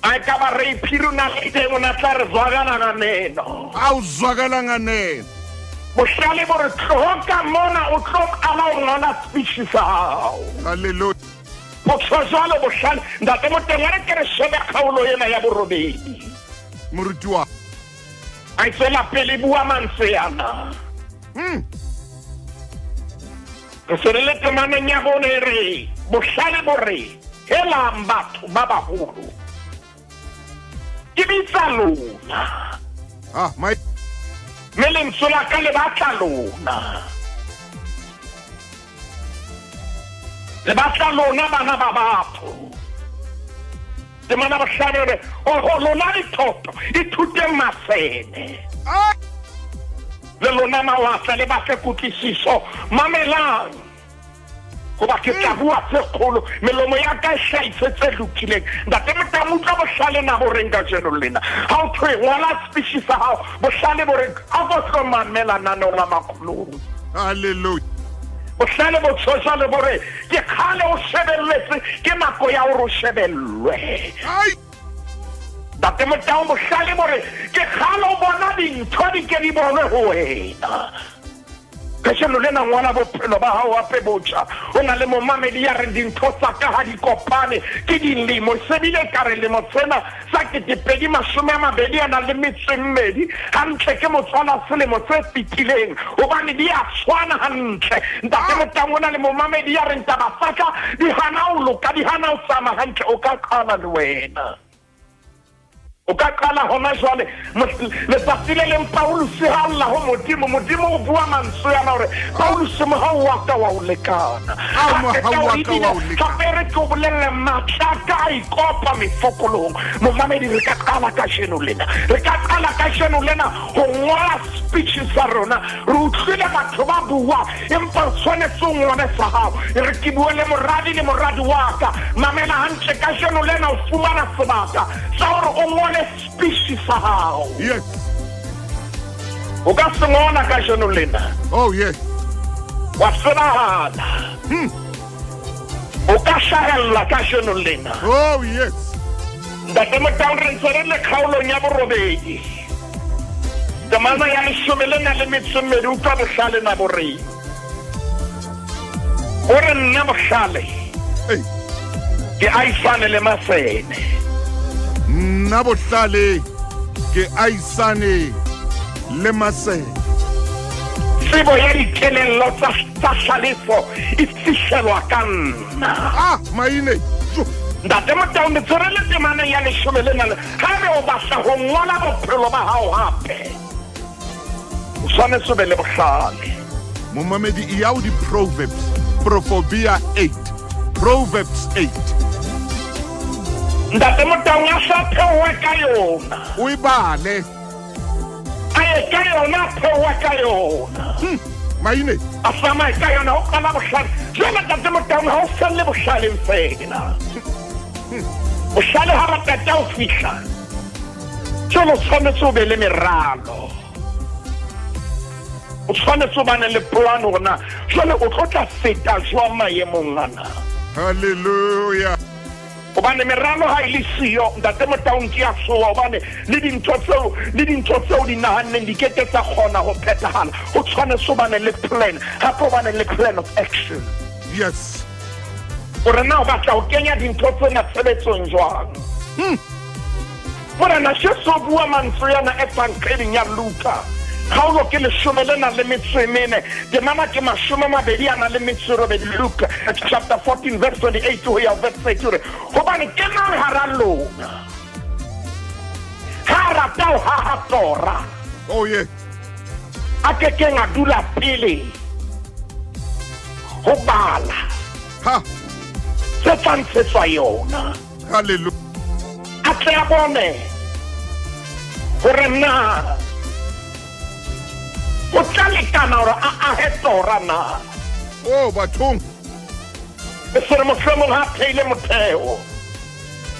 A e ka ba re iphiri o na le teng o na tla re zwakala nga neno. A o zwakala nga neno. Bohlale bo re tloho ka mona o tlo qala ho ngola speech sa hao. Hallelujah. Botho jwalo bohlale ntate Moteng a re ke re shebe kgaolo ena ya borobedi. Moruti wa. A e tswela pele bua mantswe ana. Re se re le temaneng ya bone e re bohlale bo re helang batho ba baholo. Ke bitsa lona. Ah, my Mme lentswe la ka le batla lona. Le batla lona bana ba batho. Temana bohlale re oho lona dithoto ithuteng masene. Le lona mawatla le batle kutlwisiso mamelang goba ke tla bua tse kgolo melomo ya ka e hlahise tse lokileng. Ntate Motamo utlwa bohlale na bo reng kajeno lena ha o thwe ngola speech sa hao bohlale bo reng a ko tlo mamela naneo la makgolong. Hallelujah. Bohlale bo tshosa le bo re ke kgale o shebelletse ke nako ya hore o shebellwe. Ai. Ntate Motao bohlale bo re ke kgale o bona dintho di ke di bonwe ho wena. Kajeno lena ngwana bophelo ba hao hape botjha. O na le momamedi ya reng dintho tsa ka ha di kopane ke dilemo se bile ka re lemo sena sa 2024 a nang le metso e mmedi hantle ke motswala selemo se fetileng hobane di a tshwana hantle. Ntate Motang o na le momamedi ya reng taba tsa ka di hana ho loka di hana ho tsamaya hantle o ka qala le wena. O ka qala hona jwale. Letsatsi le leng Pauluse ha lla ho Modimo, Modimo o bua mantswe ana hore Pauluse mohau wa ka wa o lekana. Hape re ke o bolelle matla a ka a ikopa mefokolong. Momamedi re ka qala kajeno lena. Re ka qala kajeno lena ho ngola speech sa rona. Re utlwile batho ba bua empa o tshwanetse o ngole sa hao. E re ke bue le moradi le moradi wa ka. Mamela hantle kajeno lena o fumana sebaka sa hore o ngole speech sa hao. Yes. O ka se ngola kajeno lena. Oh yes. Wa tsebahala. O ka hlahella kajeno lena. Oh yes. Ntate Motaung re ntse re le kgaolong ya borobedi. Temana ya leshome le na le metso e mmedi utlwa bohlale na boreng. O re nna bohlale Ei. ke aisane le masene. Nna bohlale ke aisane le masene. Tsebo ya dikelello tsa tsa hlalefo e fihlelwa ka nna. Ah, maine. Jo. Ntate Motaung re tshwere le temaneng ya leshome le na le ha re o batla ho ngola bophelo ba hao hape o tshwanetse o be le bohlale. Momamedi e ya ho di-Proverbs, Proverbia 8. Proverbs 8. Ntate Motaung a sa theohe ka yona. O e bale. A ye ka yona, a theohe ka yona. Maine. A tsamaye ka yona ho qala bohlale. Jwale Ntate Motaung ha o felle bohlaleng feela. Bohlale ha ba qeta ho fihla, jwale o tshwanetse o be le meralo. O tshwanetse o bane le plan hore na jwale o tlo tla feta jwang maemong ana. Hallelujah. Hobane meralo ha e le siyo, Ntate Motaung ke a tshoha hobane le dintho tseo le dintho tseo di nahanneng di ke ke tsa kgona ho phethahala. Ho tshwanetse o bane le plan, hape o bane le plan of action. Yes. Hore na o batla ho kenya dintho tsena tshebetsong jwang. Morena Jesu o bua mantswe ana Evangeling ya Luka, kgaolo ke leshome le nang le metso e mene, temana ke mashome a mabedi a nang le metso e robedi, Luke chapter 14 verse 28 ho ya ho verse 30, o re, Hobane ke mang hara lona ha a rata ho haha tora, Oh yeah. a ke keng a dula pele ho bala Ha. se tla ntshetswa yona? Hallelujah. A tle a bone hore na ho tla lekana hore a ahe tora na. Oh, bathong. E se re mohlomong ha a theile motheo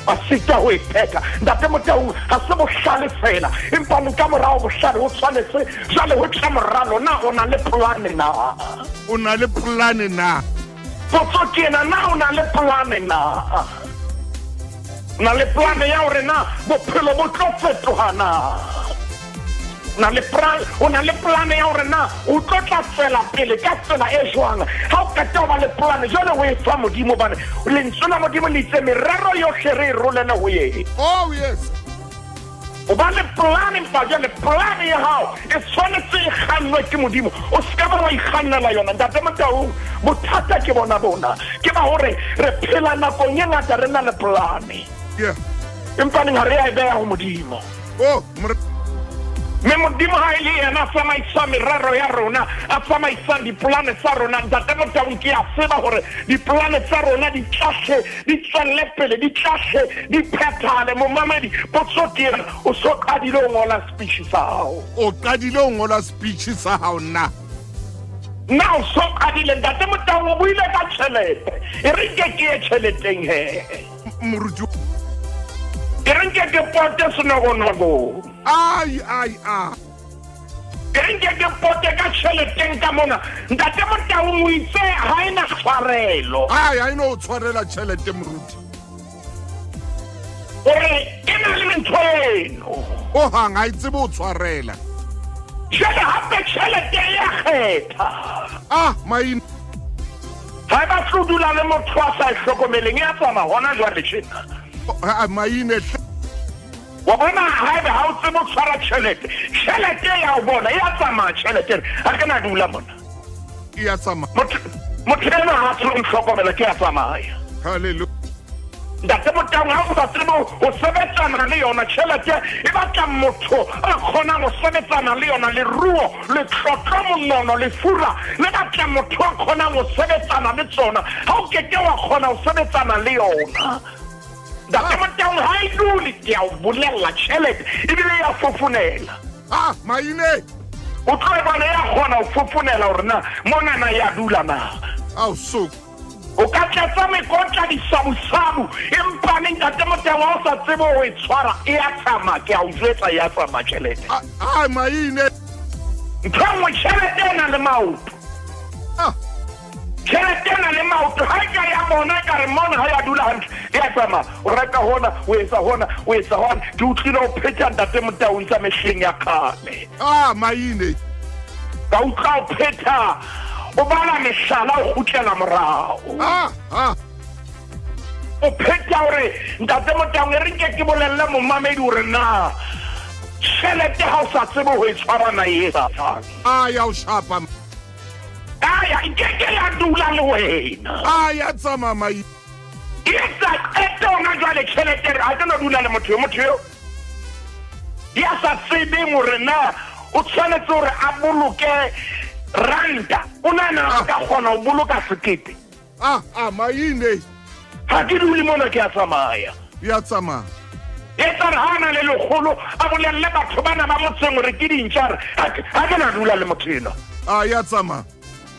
a sita ho e phetha. Ntate Motaung, ha se bohlale feela, empa ka morao bohlale ho tshwanetse jwale ho tla moralo. Na o na le polane na? O na le polane na? Potso ke ena, na o na le polane na? O na le polane ya hore na bophelo bo tlo fetoha na? O na le o na le polane ya hore na o tlo tla tswela pele ka tsela e jwang? Ha o qeta ho ba le polane, jwale o e fa Modimo, hobane lentswe la Modimo le itse merero yohle re e rolele ho yena. Oh yes. O ba le polane, empa jwale polane ya hao e tshwanetse e kgannwe ke Modimo. O se ka ba wa ikgannela yona. Ntate Motaung, bothata ke bona bona. Ke ba hore re phela nakong e ngata re na le polane. Yeah. Empaneng ha re a e beha ho Modimo. Oh, Mme Modimo ha e le yena a tsamaisang merero ya rona, a tsamaisang dipolane tsa rona, Ntate Motaung, ke a tseba hore dipolane tsa rona di tla hle di tswelle pele, di tla hle di phethahale. Momamedi, potso ke ena, o so qadile ho ngola speech sa hao? O qadile ho ngola speech sa hao na? Na o so qadile? Ntate Motaung, o buile ka tjhelete. E re nke ke ye tjheleteng he. Moruti. E re nke ke pote senokonokong. Ai, ai, ai. E re nke ke pote ka tjheleteng ka mona. Ntate Motaung o itse ha e na tshwarelo. Ai, ha e no tshwarela tjhelete, moruti. O re e na le ntho eno. Ho hang ha e tsebe ho tshwarela. Jwale hape tjhelete e ya kgetha. Ah, maine. Ha e batle ho dula le motho a sa e hlokomeleng, e a tsamaya hona jwale tjena. Ah, maine hle. Wa bona, haebe ha o tsebe ho tshwara tjhelete, tjhelete ya o bona e a tsamaya tjhelete ena. Ha ke na dula mona. E a tsamaya. Motho enwa ha a tsebe ho ntlhokomela, ke a tsamaya. Hallelujah. Ntate Motaung, ha o sa tsebe ho sebetsana le yona tjhelete, e batla motho a kgonang ho sebetsana le yona. Leruo, letlotlo, monono, lefura, le batla motho a kgonang ho sebetsana le tsona. Ha o keke wa kgona ho sebetsana le yona, Ntate Motaung, ha e dule. Ke a o bolella, tjhelete ebile ya fofonela. Ah, maine! O tlo e bona ya kgona ho fofonela hore na monana ya dula na. Ao, soko. O ka tlatsa mekotla disabusabu, empa ne Ntate Motaung ha o sa tsebe ho e tshwara, e a tsamaya. Ke a o jwetsa, e a tsamaya tjhelete. Ah, ah, maine! Ntho e nngwe, tjhelete e na le maoto. Ah. Tjhelete e na le maoto. Ha e ka ya bona ekare mona ha ya dula hantle, e a tsamaya. O reka hona, o etsa hona, o etsa hona. Ke utlwile o phetha Ntate Motaung tsa mehleng ya kgale. Ah, maine! Ka utlwa o phetha, o bala mehlala, o kgutlela morao. Ah, ah. O phetha hore Ntate Motaung, e re nke ke bolelle momamedi hore na tjhelete ha o sa tsebe ho e tshwara na e etsa jwang. Ah, ya o shapa. Aya, e ke ke ya dula le wena. A ya tsamaya mai. E etsa qeto hona jwale tjhelete re ha ke no dula le motho yo, motho yo ya sa tsebeng hore na o tshwanetse hore a boloke ranta, o nahana a ka kgona ho boloka sekete. Ah, ah, maine. Ha ke dule mona, ke a tsamaya. Ya tsamaya. E tla re ha a na le lekgolo, a bolelle batho bana ba motseng hore ke dintja, a re, Ha ke, ha ke na dula le motho enwa. Ah, ya tsamaya.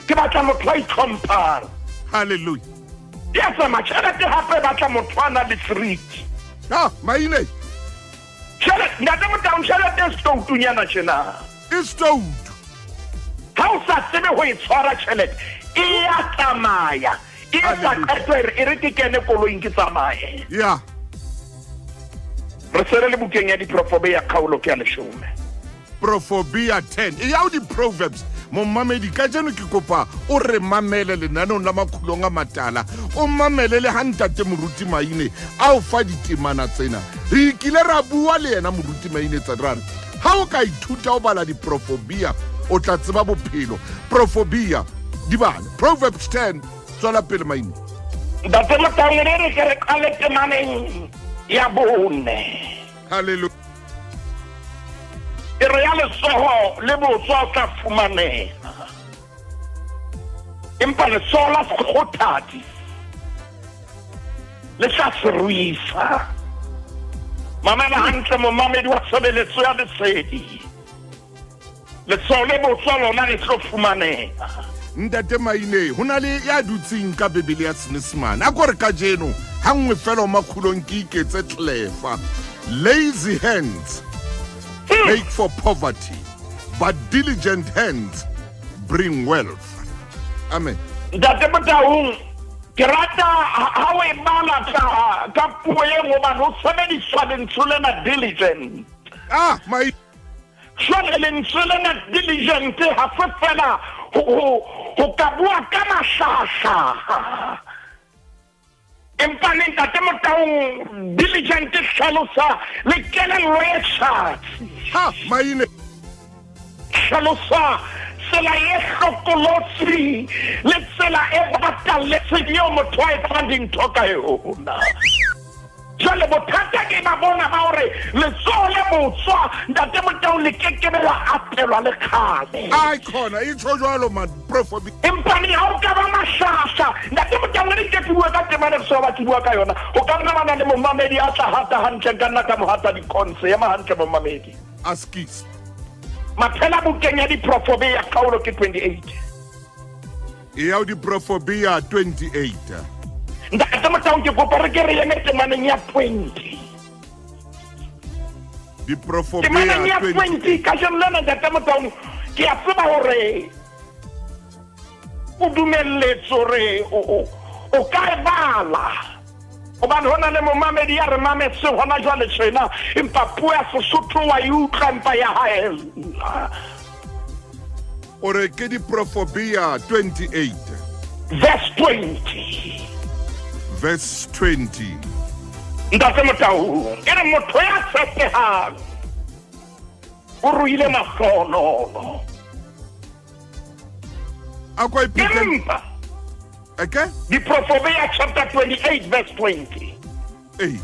Ke batla motho a itlhomphang. Hallelujah. Ya tsamaya. Tjhelete hape e batla motho a nang le seriti. Ah, maine. Tjhelete, Ntate Motaung, tjhelete e stoutunyana tjena. E stoutu. Ha o sa tsebe ho e tshwara tjhelete, e ya tsamaya. E etsa qeto e re, e re ke kene koloing ke tsamaye. Ya. Re se re le bukeng ya Diprofobia, kgaolo ke ya leshome. Profobia 10. E ya ho di-Proverbs. Momamedi, kajeno ke kopa o re mamele lenaneong la Makhulong a Matala. O mamele le ha Ntate Moruti Maine a o fa ditemana tsena. Re kile ra bua le yena Moruti Maine tsa ra re, ha o ka ithuta ho bala diprofobia, o tla tseba bophelo. Profobia, di bale. Proverbs 10, tswela pele Maine. Ntate Motaung, re re ke re qale temaneng ya bone. Hallelujah. E re ya letsoho le botswa o tla fumaneha, empa letsoho la sekgothadi le tla se ruisa. Mamela hantle, momamedi wa tshebeletso ya lesedi. Letsoho le botswa lona le tlo fumaneha. Ntate Maine, ho na le ya dutseng ka Bibele ya Senyesemane. A ko re kajeno, ha nngwe fela o makgulong ke iketse tlefa. Lazy hands make for poverty, but diligent hands bring wealth. Amen. Ntate Motaung, ke rata ha o e bala ka ka puo e nngwe hobane ho sebediswa lentswe lena diligent. Ah, my Jwale lentswe lena diligent ha se fela ho ka bua ka mahlahahlaha. Empa ne Ntate Motaung, diligent e hlalosa le kelello e tjhatsi. Ha, maine. Hlalosa tsela e hlokolotsi le tsela e batalletseng eo motho a etsang dintho ka yona. Jwale bothata ke ba bona ba hore letsoho le botswa Ntate Motau le kekebe la atelwa le kgale. Ai khona e tjho jwalo man prof. Empa le ha o ka ba mahlahla Ntate Motau ne ke ke bua ka temana ke so ba ke bua ka yona. O ka nna ba na le momamedi a tla hata hantle nka nna ka mo hata dikhonse ema hantle momamedi. Askis. Maphela bukeng ya diprofobe ya kgaolo ke 28. E ya diprofobia 28. Ntate Motaung ke kopa re ke re eme temaneng ya 20. Diprofobia Temaneng ya 20 kajeno lena Ntate Motaung ke a tseba hore o dumelletswe hore o ka e bala. Hobane ho na le momamedi ya re mametseng hona jwale tjena, empa puo ya Sesotho wa e utlwa empa ya haella. O re ke Diprofobia 28. Verse 20. Verse 20. Ntate Motaung, e re motho ya tshepehang o ruile mahlohonolo. A kwa iphete. Empa Okay. Diprofobia chapter 28 verse 20. Ee.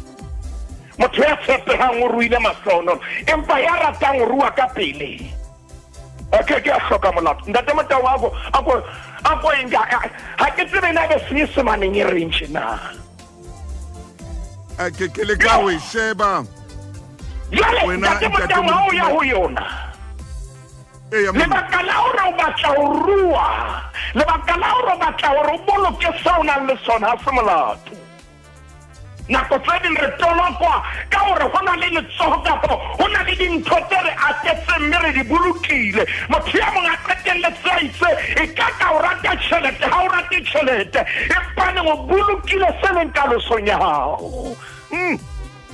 Motho ya tshepehang o ruile mahlohonolo, empa ya ratang ho rua ka pele a ke ke a hloka molato. Ntate Motau, ako ako ako eng ha ke tsebe na be Senyesemaneng e reng tjena. A ke ke leka ho e sheba. Jwale Wena, Ntate Ntate Motau, ha o ya Modimo. ho yona, Eya, Modimo. lebaka la hore o batla ho rua, lebaka la hore o batla hore o boloke seo o nang le sona, ha se molato. Nako tse ding re tolokwa ka hore ho na le letsoho kapa ho na le dintho tse re atetseng mme re di bolokile. Motho ya mong a qetelletse a itse e ka ka o rata tjhelete, ha o rate tjhelete, empaneng o bolokile se leng kalosong ya hao.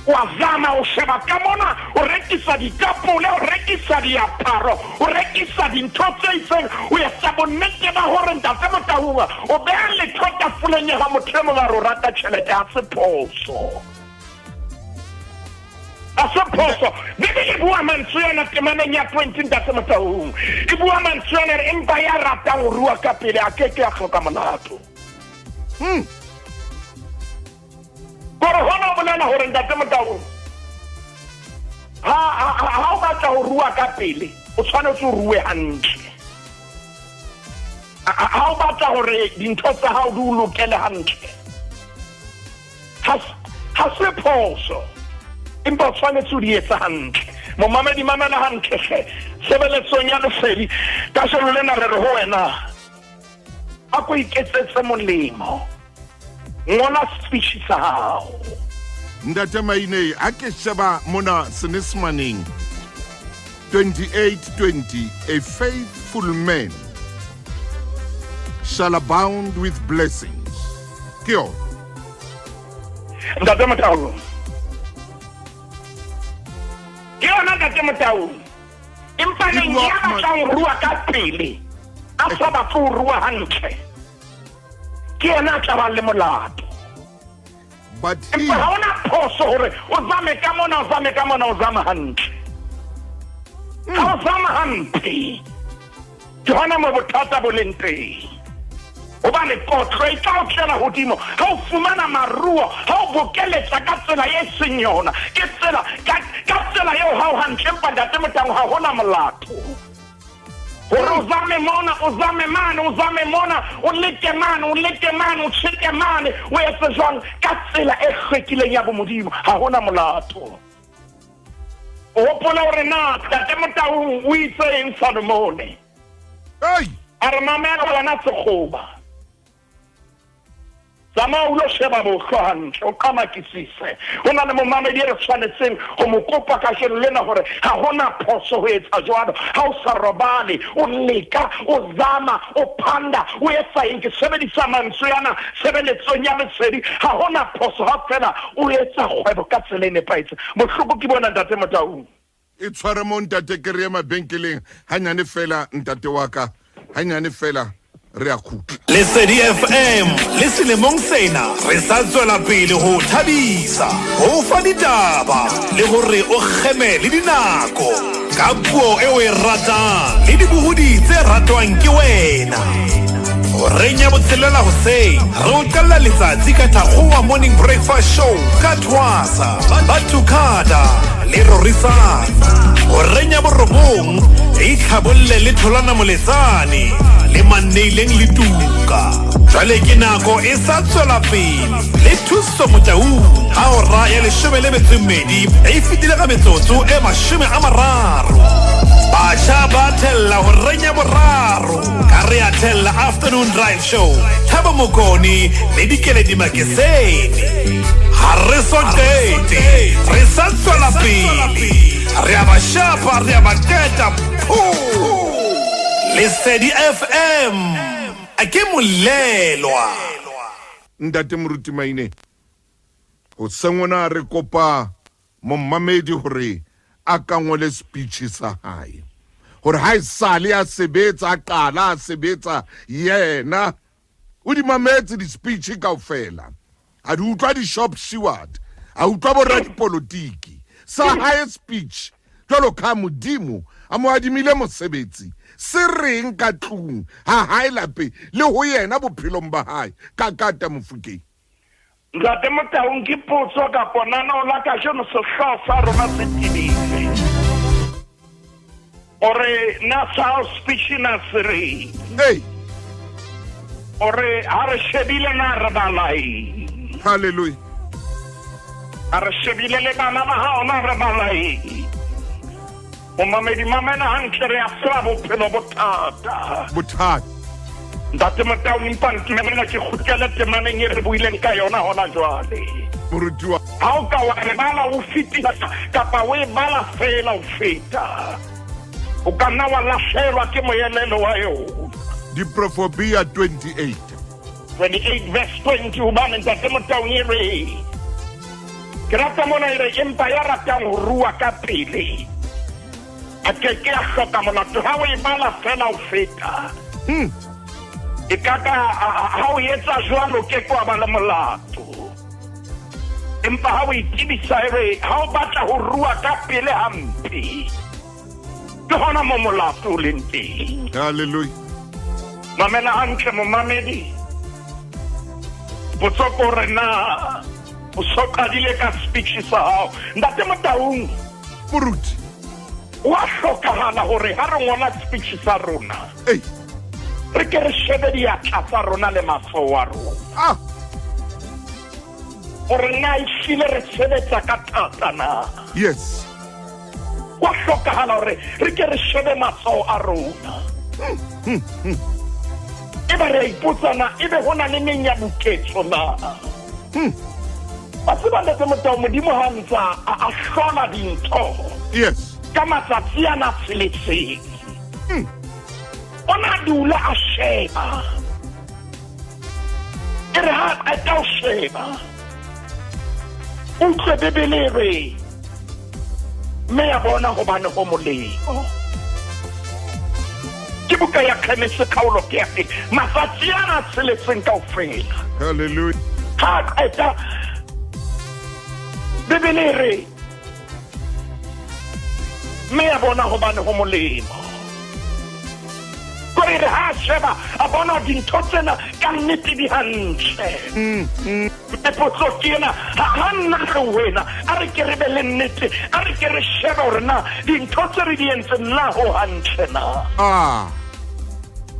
Wa zama o sheba ka mona, o rekisa ditapole, o rekisa diaparo, o rekisa dintho tse itseng, o etsa bonnete ba hore Ntate Motaung o beha letho tafoleng ya hao. Motho e mong a re o rata tjhelete, ha se phoso. Ha se phoso. Bibele e bua mantswe ana temaneng ya 20, Ntate Motaung. E bua mantswe ana re empa ya ratang ho rua ka pele a ke ke a hloka molato. Kore hona o bolela hore Ntate Motaung, ha, ha, ha o batla ho rua ka pele, o tshwanetse o rue hantle. Ha o batla hore dintho tsa hao di o lokele hantle, ha, ha se phoso, empa o tshwanetse o di etse hantle. Momamedi, mamela hantle hle. Tshebeletsong ya lesedi kajeno lena re re ho wena, a ko iketsetse molemo, ngola speech sa hao. Ntate Maine, ha ke sheba mona Senyesemaneng 28:20, a faithful man shall abound with blessings. Ke yona. Ntate Motaung. Ke yona Ntate Motaung. Empa E neng bua ya batlang ho rua ka pele, a sa batle ho rua hantle, ke yena a tla bang le molato. But he Empa ha hona phoso hore o zame ka mona, o zame ka mona, o zama hantle. Ha o zama hampe, ke hona mo bothata bo leng teng. Hobane kotlo e tla o tlela hodimo ha o fumana maruo, ha o bokeletsa ka tsela e seng yona. Ke tsela, ka, ka tsela eo ha o hantle, empa Ntate Motaung ha hona molato. Hore o zame mona, o zame mane, o zame mona, o leke mane, o leke mane, o tjheke mane, o etse jwang ka tsela e hlwekileng ya bomodimo, ha hona molato. O hopola hore na Ntate Motaung o itse eng Salomone? Hey! A re mamela wena sekgoba. Tsamaya o lo sheba bohlo hantle, o qamakisise. Ho na le momamedi e re tshwanetseng ho mo kopa kajeno lena hore ha hona phoso ho etsa jwalo. Ha o sa robale, o leka, o zama, o phanda, o etsa eng? Ke sebedisa mantswe ana tshebeletsong ya lesedi. Ha hona phoso ha feela o etsa kgwebo ka tsela e nepahetseng. Bohloko ke bona Ntate Motaung. E tshware mo ntate, ke re ye mabenkeleng hanyane fela ntate wa ka, hanyane fela re a khutla. Lesedi FM le selemong sena re sa tswela pele ho o thabisa, ho o fa ditaba le hore o kgeme le dinako ka puo e o e ratang le dibohodi tse ratwang ke wena. Horeng ya botshelela hoseng re o qalla letsatsi ka Thakgowa Morning Breakfast Show ka Thwasa, Batukhada le Rorisang. Horeng ya borobong e itlhabolle le Tholana Moletsane le Manneileng le Tuka. Jwale ke nako e sa tswela pele le Thuso Motaung ha hora ya leshome le metso e mmedi e fetile ka metsotso e 30. Batjha ba thella horeng ya boraro ka re a thella Afternoon Drive Show, Thabo Mokone le Dikeledi Makesene. Ha re so qete, re sa tswela pele. Re a ba shapa, re a ba qeta, phu! Lesedi FM, a ke molelwa. Ntate Moruti Maine, hoseng hona re kopa momamedi hore a ka ngole speech sa hae, hore ha e sale a sebetsa, a qala a sebetsa, yena o di mametse di-speech kaofela, a di utlwa di-shop steward, a utlwa boradipolotiki, sa hae speech jwalo ka Modimo a mo adimile mosebetsi, se reng ka tlung ha hae lapeng le ho yena bophelong ba hae ka kata Mofokeng. Ntate Motaung ke potso kapa nanao la kajeno sehlooho sa rona se tebile. Ore na sa speech na se reng? Hey. Ore ha re shebile na re bala eng? Hallelujah. Ha re shebile le bana ba hao na re bala eng? Momamedi mamela hantle re a tseba bophelo bo thata. Bothata. Ntate Motau empa ntumella ke kgutlele temaneng e re buileng ka yona hona jwale. Morutiwa. Ha o ka wa e bala o fetisa kapa o e bala fela o feta. O ka nna wa lahlehelwa ke moelelo wa yona. Diprofobia 28. 28 verse 20 hobane Ntate Motau e re Ke rata mona e re empa ya ratang ho rua ka pele a ke ke a hloka molato. Ha o e bala fela o feta. E ka ka ha o etsa jwalo ke ke wa ba le molato. Empa ha o itebisa e re ha o batla ho rua ka pele hampe ke hona mo molato o leng teng. Hallelujah. Mamela hantle momamedi. Potso ke hore na o so qadile ka speech sa hao. Ntate Motaung. Moruti. Wa hlokahala hore ha re ngola speech sa rona. Ei. Re ke re shebe diatla tsa rona le matsoho a rona. Ah. Hore na ehlile re sebetsa ka thata na. Yes. Wa hlokahala hore re ke re shebe matsoho a rona. Eba re a ipotsa na ebe ho na le menyabuketso na. Wa tseba Ntate Motao, Modimo ha ntsa a hlola dintho. Yes. Ka matsatsi ana a tsheletseng. O na dula a sheba. E re ha a qeta ho sheba, utlwe Bibele e re, mme ya bona hobane ho molemo. Ke buka ya Genese kgaolo ke ya pele, matsatsi ana a tsheletseng kaofela. Hallelujah. Ha a qeta, Bibele e re, mme ya bona hobane ho molemo. Kore re ha sheba a bona dintho tsena ka nnete di hantle. Mme potso ke ena, ha nna re wena a re ke re be le nnete, a re ke re shebe hore na dintho tse re di entseng na ho hantle na.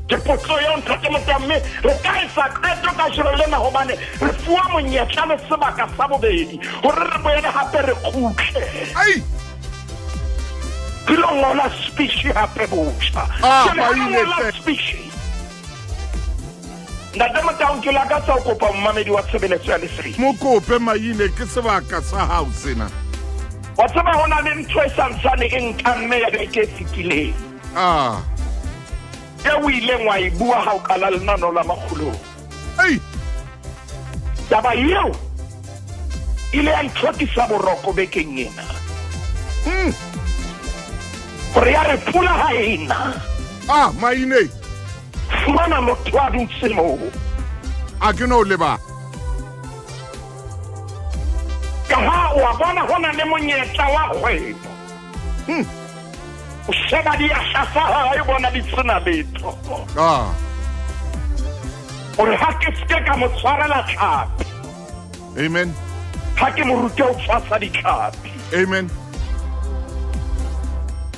Ke potso eo Ntate Motao, mme re ka etsa qeto kajeno lena hobane re fuwa monyetla le sebaka sa bobedi hore re boele hape re kgutle. Ai! Ke lo ngola speech hape botjha. Ah, Jwale ha re maine ngola hle. speech. Ntate Motao, ke lakatsa ho kopa momamedi wa tshebeletso ya Lesedi. Mo kope maine, ke sebaka sa hao sena. Wa tseba ho na le ntho e santsane e nkamme ya beke e fetileng. E o ileng wa e bua ha o qala lenaneo la makgolong. Ei! Taba eo ile ya ntlhokisa boroko bekeng ena. Hore ya re pula ha e na. Maine. Fumana motho a dutse moo. A ke no leba. Ka ha o a bona ho na le monyetla wa kgwebo. O sheba diahla tsa hae, o bona di sena letho. O re ha ke seke ka mo tshwarela tlhapi. Amen. Ha ke mo rute ho tshwasa ditlhapi. Amen.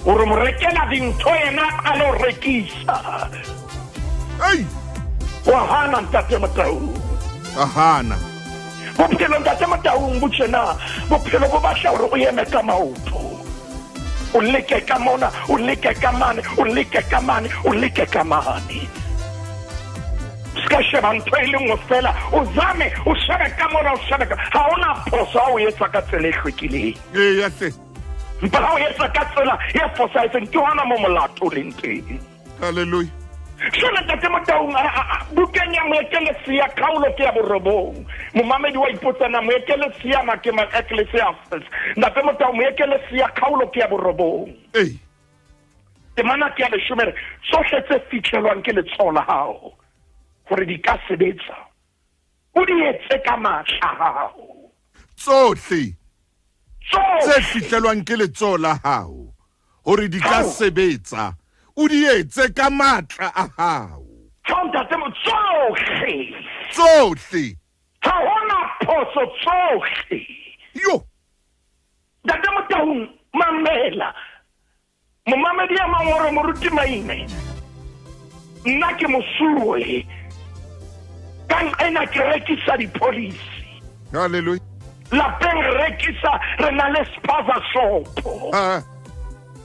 O re mo rekela dintho yena a qale ho rekisa. Ei! Wa hana Ntate Motaung. A hana. Bophelo Ntate Motaung bo tjena, bophelo bo batla hore o eme ka maoto. O leke ka mona, o leke ka mane, o leke ka mane, o leke ka mane. Se ka sheba ntho e le nngwe fela, o zame, o shebe ka mona, o shebe ka, ha hona phoso ha o etsa ka tsela e hlwekileng. Eya hle. Empa ha o etsa ka tsela e fosahetseng, ke hona mo molato o leng teng. Hallelujah. Jwale Ntate Motaung, bukeng ya Moekelesia, kgaolo ke ya borobong. Momamedi wa ipotsa na Moekelesia na ke mang? Ecclesiastes. Ntate Motaung, Moekelesia, kgaolo ke ya borobong. Ei. Temana ke ya leshome re, tsohle tse fihlelwang ke letsoho la hao hore di ka sebetsa, o di etse ka matla a hao. Tsohle Tsohle tse fihlelwang ke letsoho la hao hore di ka Hao. sebetsa, o di etse ka matla a hao. Hao, Ntate Mo, tsohle. Tsohle. Ha hona diphoso tsohle. Yo. Ntate Motaung, mamela. Momamedi ya mang o re moruti Maine, nna ke mosuwe. Ka nqena ke rekisa di-policy. Hallelujah. Lapeng re rekisa, re na le spaza shop. Ah.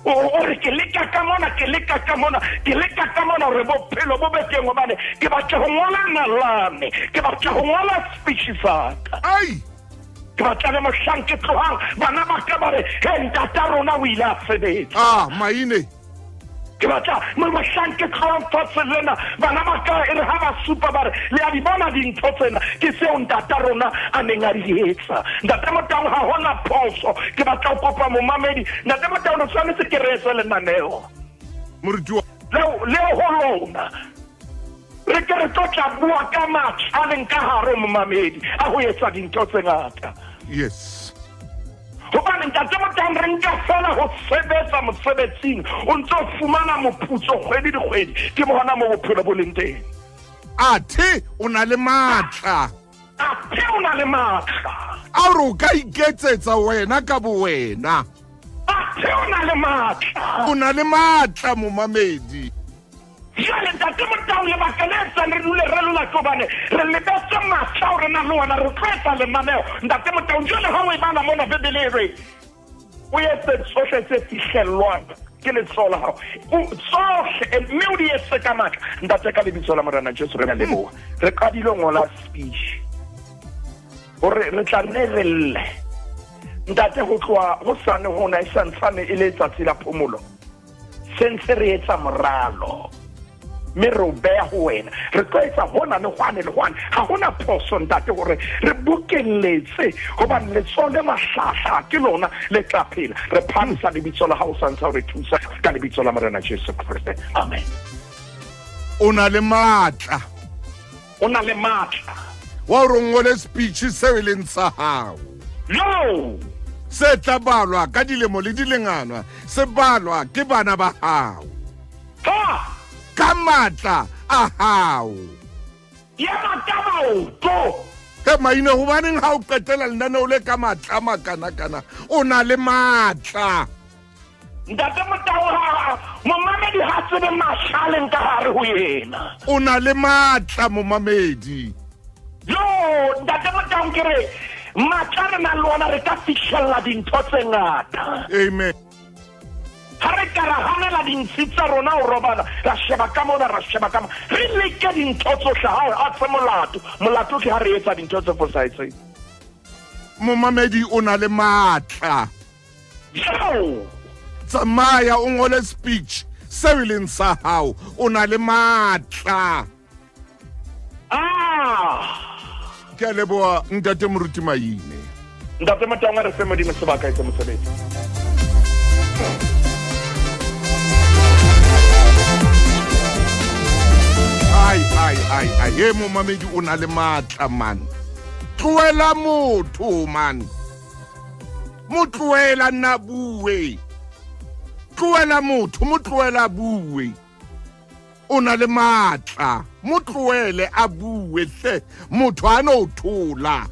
O re ke leka ka mona, ke leka ka mona, ke leka ka mona hore bophelo bo be teng hobane ke batla ho ngola nalane, ke batla ho ngola speech sa ka. Ai. Ke batla le mohlang ke tlohang bana ba ka ba re he ntata rona o ile a sebetsa. Ah, maine. Ke batla mohlang ke tlohang fatshe lena bana ba ka e re ha ba supa ba re le a di bona dintho tsena ke seo ntata rona a neng a di etsa. Ntate Motaung ha hona phoso. Ke batla ho kopa momamedi Ntate Motaung re tshwanetse ke re etse lenaneo. Moruti wa leo leo ho lona re ke re tlo tla bua ka matla a leng ka hare momamedi a ho etsa dintho tse ngata. Yes. Hobane Ntate Motaung re nka fela ho sebetsa mosebetsing o ntse o fumana moputso kgwedi le kgwedi ke bona mo bophelo bo leng teng. Athe o na le matla. Athe o na le matla. A gore o ka iketsetsa wena ka bo wena. Athe o na le matla. O na le matla momamedi. Jwale Ntate Motaung lebaka le etsang re dule re lla ke hobane re lebetse matla ao re nang le ona, re tlo etsa lenaneo Ntate Motaung. Jwale ha o e bala mona Bibele e re o etse tsohle tse fihlellwang ke letsoho la hao, tsohle mme o di etse ka matla. Ntate, ka lebitso la Morena Jesu re a leboha. Re qadile ho ngola speech hore re tla nne re lle Ntate ho tloha hosane hona e santsane e le tsatsi la phomolo. Se ntse re etsa moralo mme re o beha ho wena. Re tlo etsa hona le hwane le hwane. Ha hona phoso Ntate hore re bokelletse hobane letsoho le mahlahla ke lona le tla phela. Re phahamisa lebitso la hao sa ntse o re thusa ka lebitso la Morena Jesu Kriste. Amen. O na le matla. O na le matla. Wa hore o ngole speech seo e leng sa hao. Yo! Se tla balwa ka dilemo le dilenganwa, se balwa ke bana ba hao. Ha! Ka matla a hao. Ema ka maoto. He maine, hobaneng ha o qetela lenaneo le ka matla a makanakana? O na le matla. Ntate Motau ha momamedi ha tsebe matla a leng ka hare ho yena. O na le matla momamedi. Yo, Ntate Motau ke re matla re nang le ona re ka fihlella dintho tse ngata. Amen. Ha re ka ra hanela dintshi tsa rona ho robala, ra sheba ka mona, ra sheba ka mona. Re leke dintho tsohle ha a se molato. Molato ke ha re etsa dintho tse fosahetseng. Momamedi o na le matla. Yo! Tsamaya o ngole speech seo e leng sa hao. O na le matla. Ah! Ke a leboha Ntate Moruti Maine. Ntate Motaung, re fe Modimo sebaka e se mosebetsi. Ai, ai, ai, ai, e momamedi o na le matla man. Tlohela motho man. Mo tlohela nna bue. Tlohela motho, mo tlohela bue. O na le matla, mo tlohele a bue hle. Motho a no thola.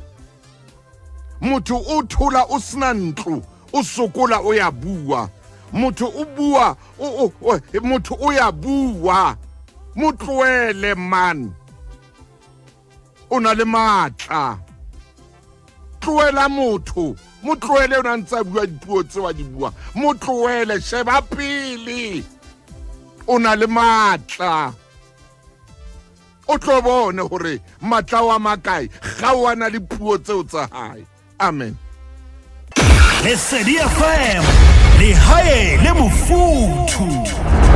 Motho o thola o sena ntlo, o sokola o ya bua. Motho o bua, o, o, motho o ya bua. Mo tlohele man. O na le matla. Tlohela motho, mo tlohele o na ntse a bua dipuo tseo a di buang. Mo tlohele, sheba pele. O na le matla. O tlo bone hore matla wa makae, ga o ana le puo tseo tsa hae. Amen. Lesedi FM, lehae le mofuthu.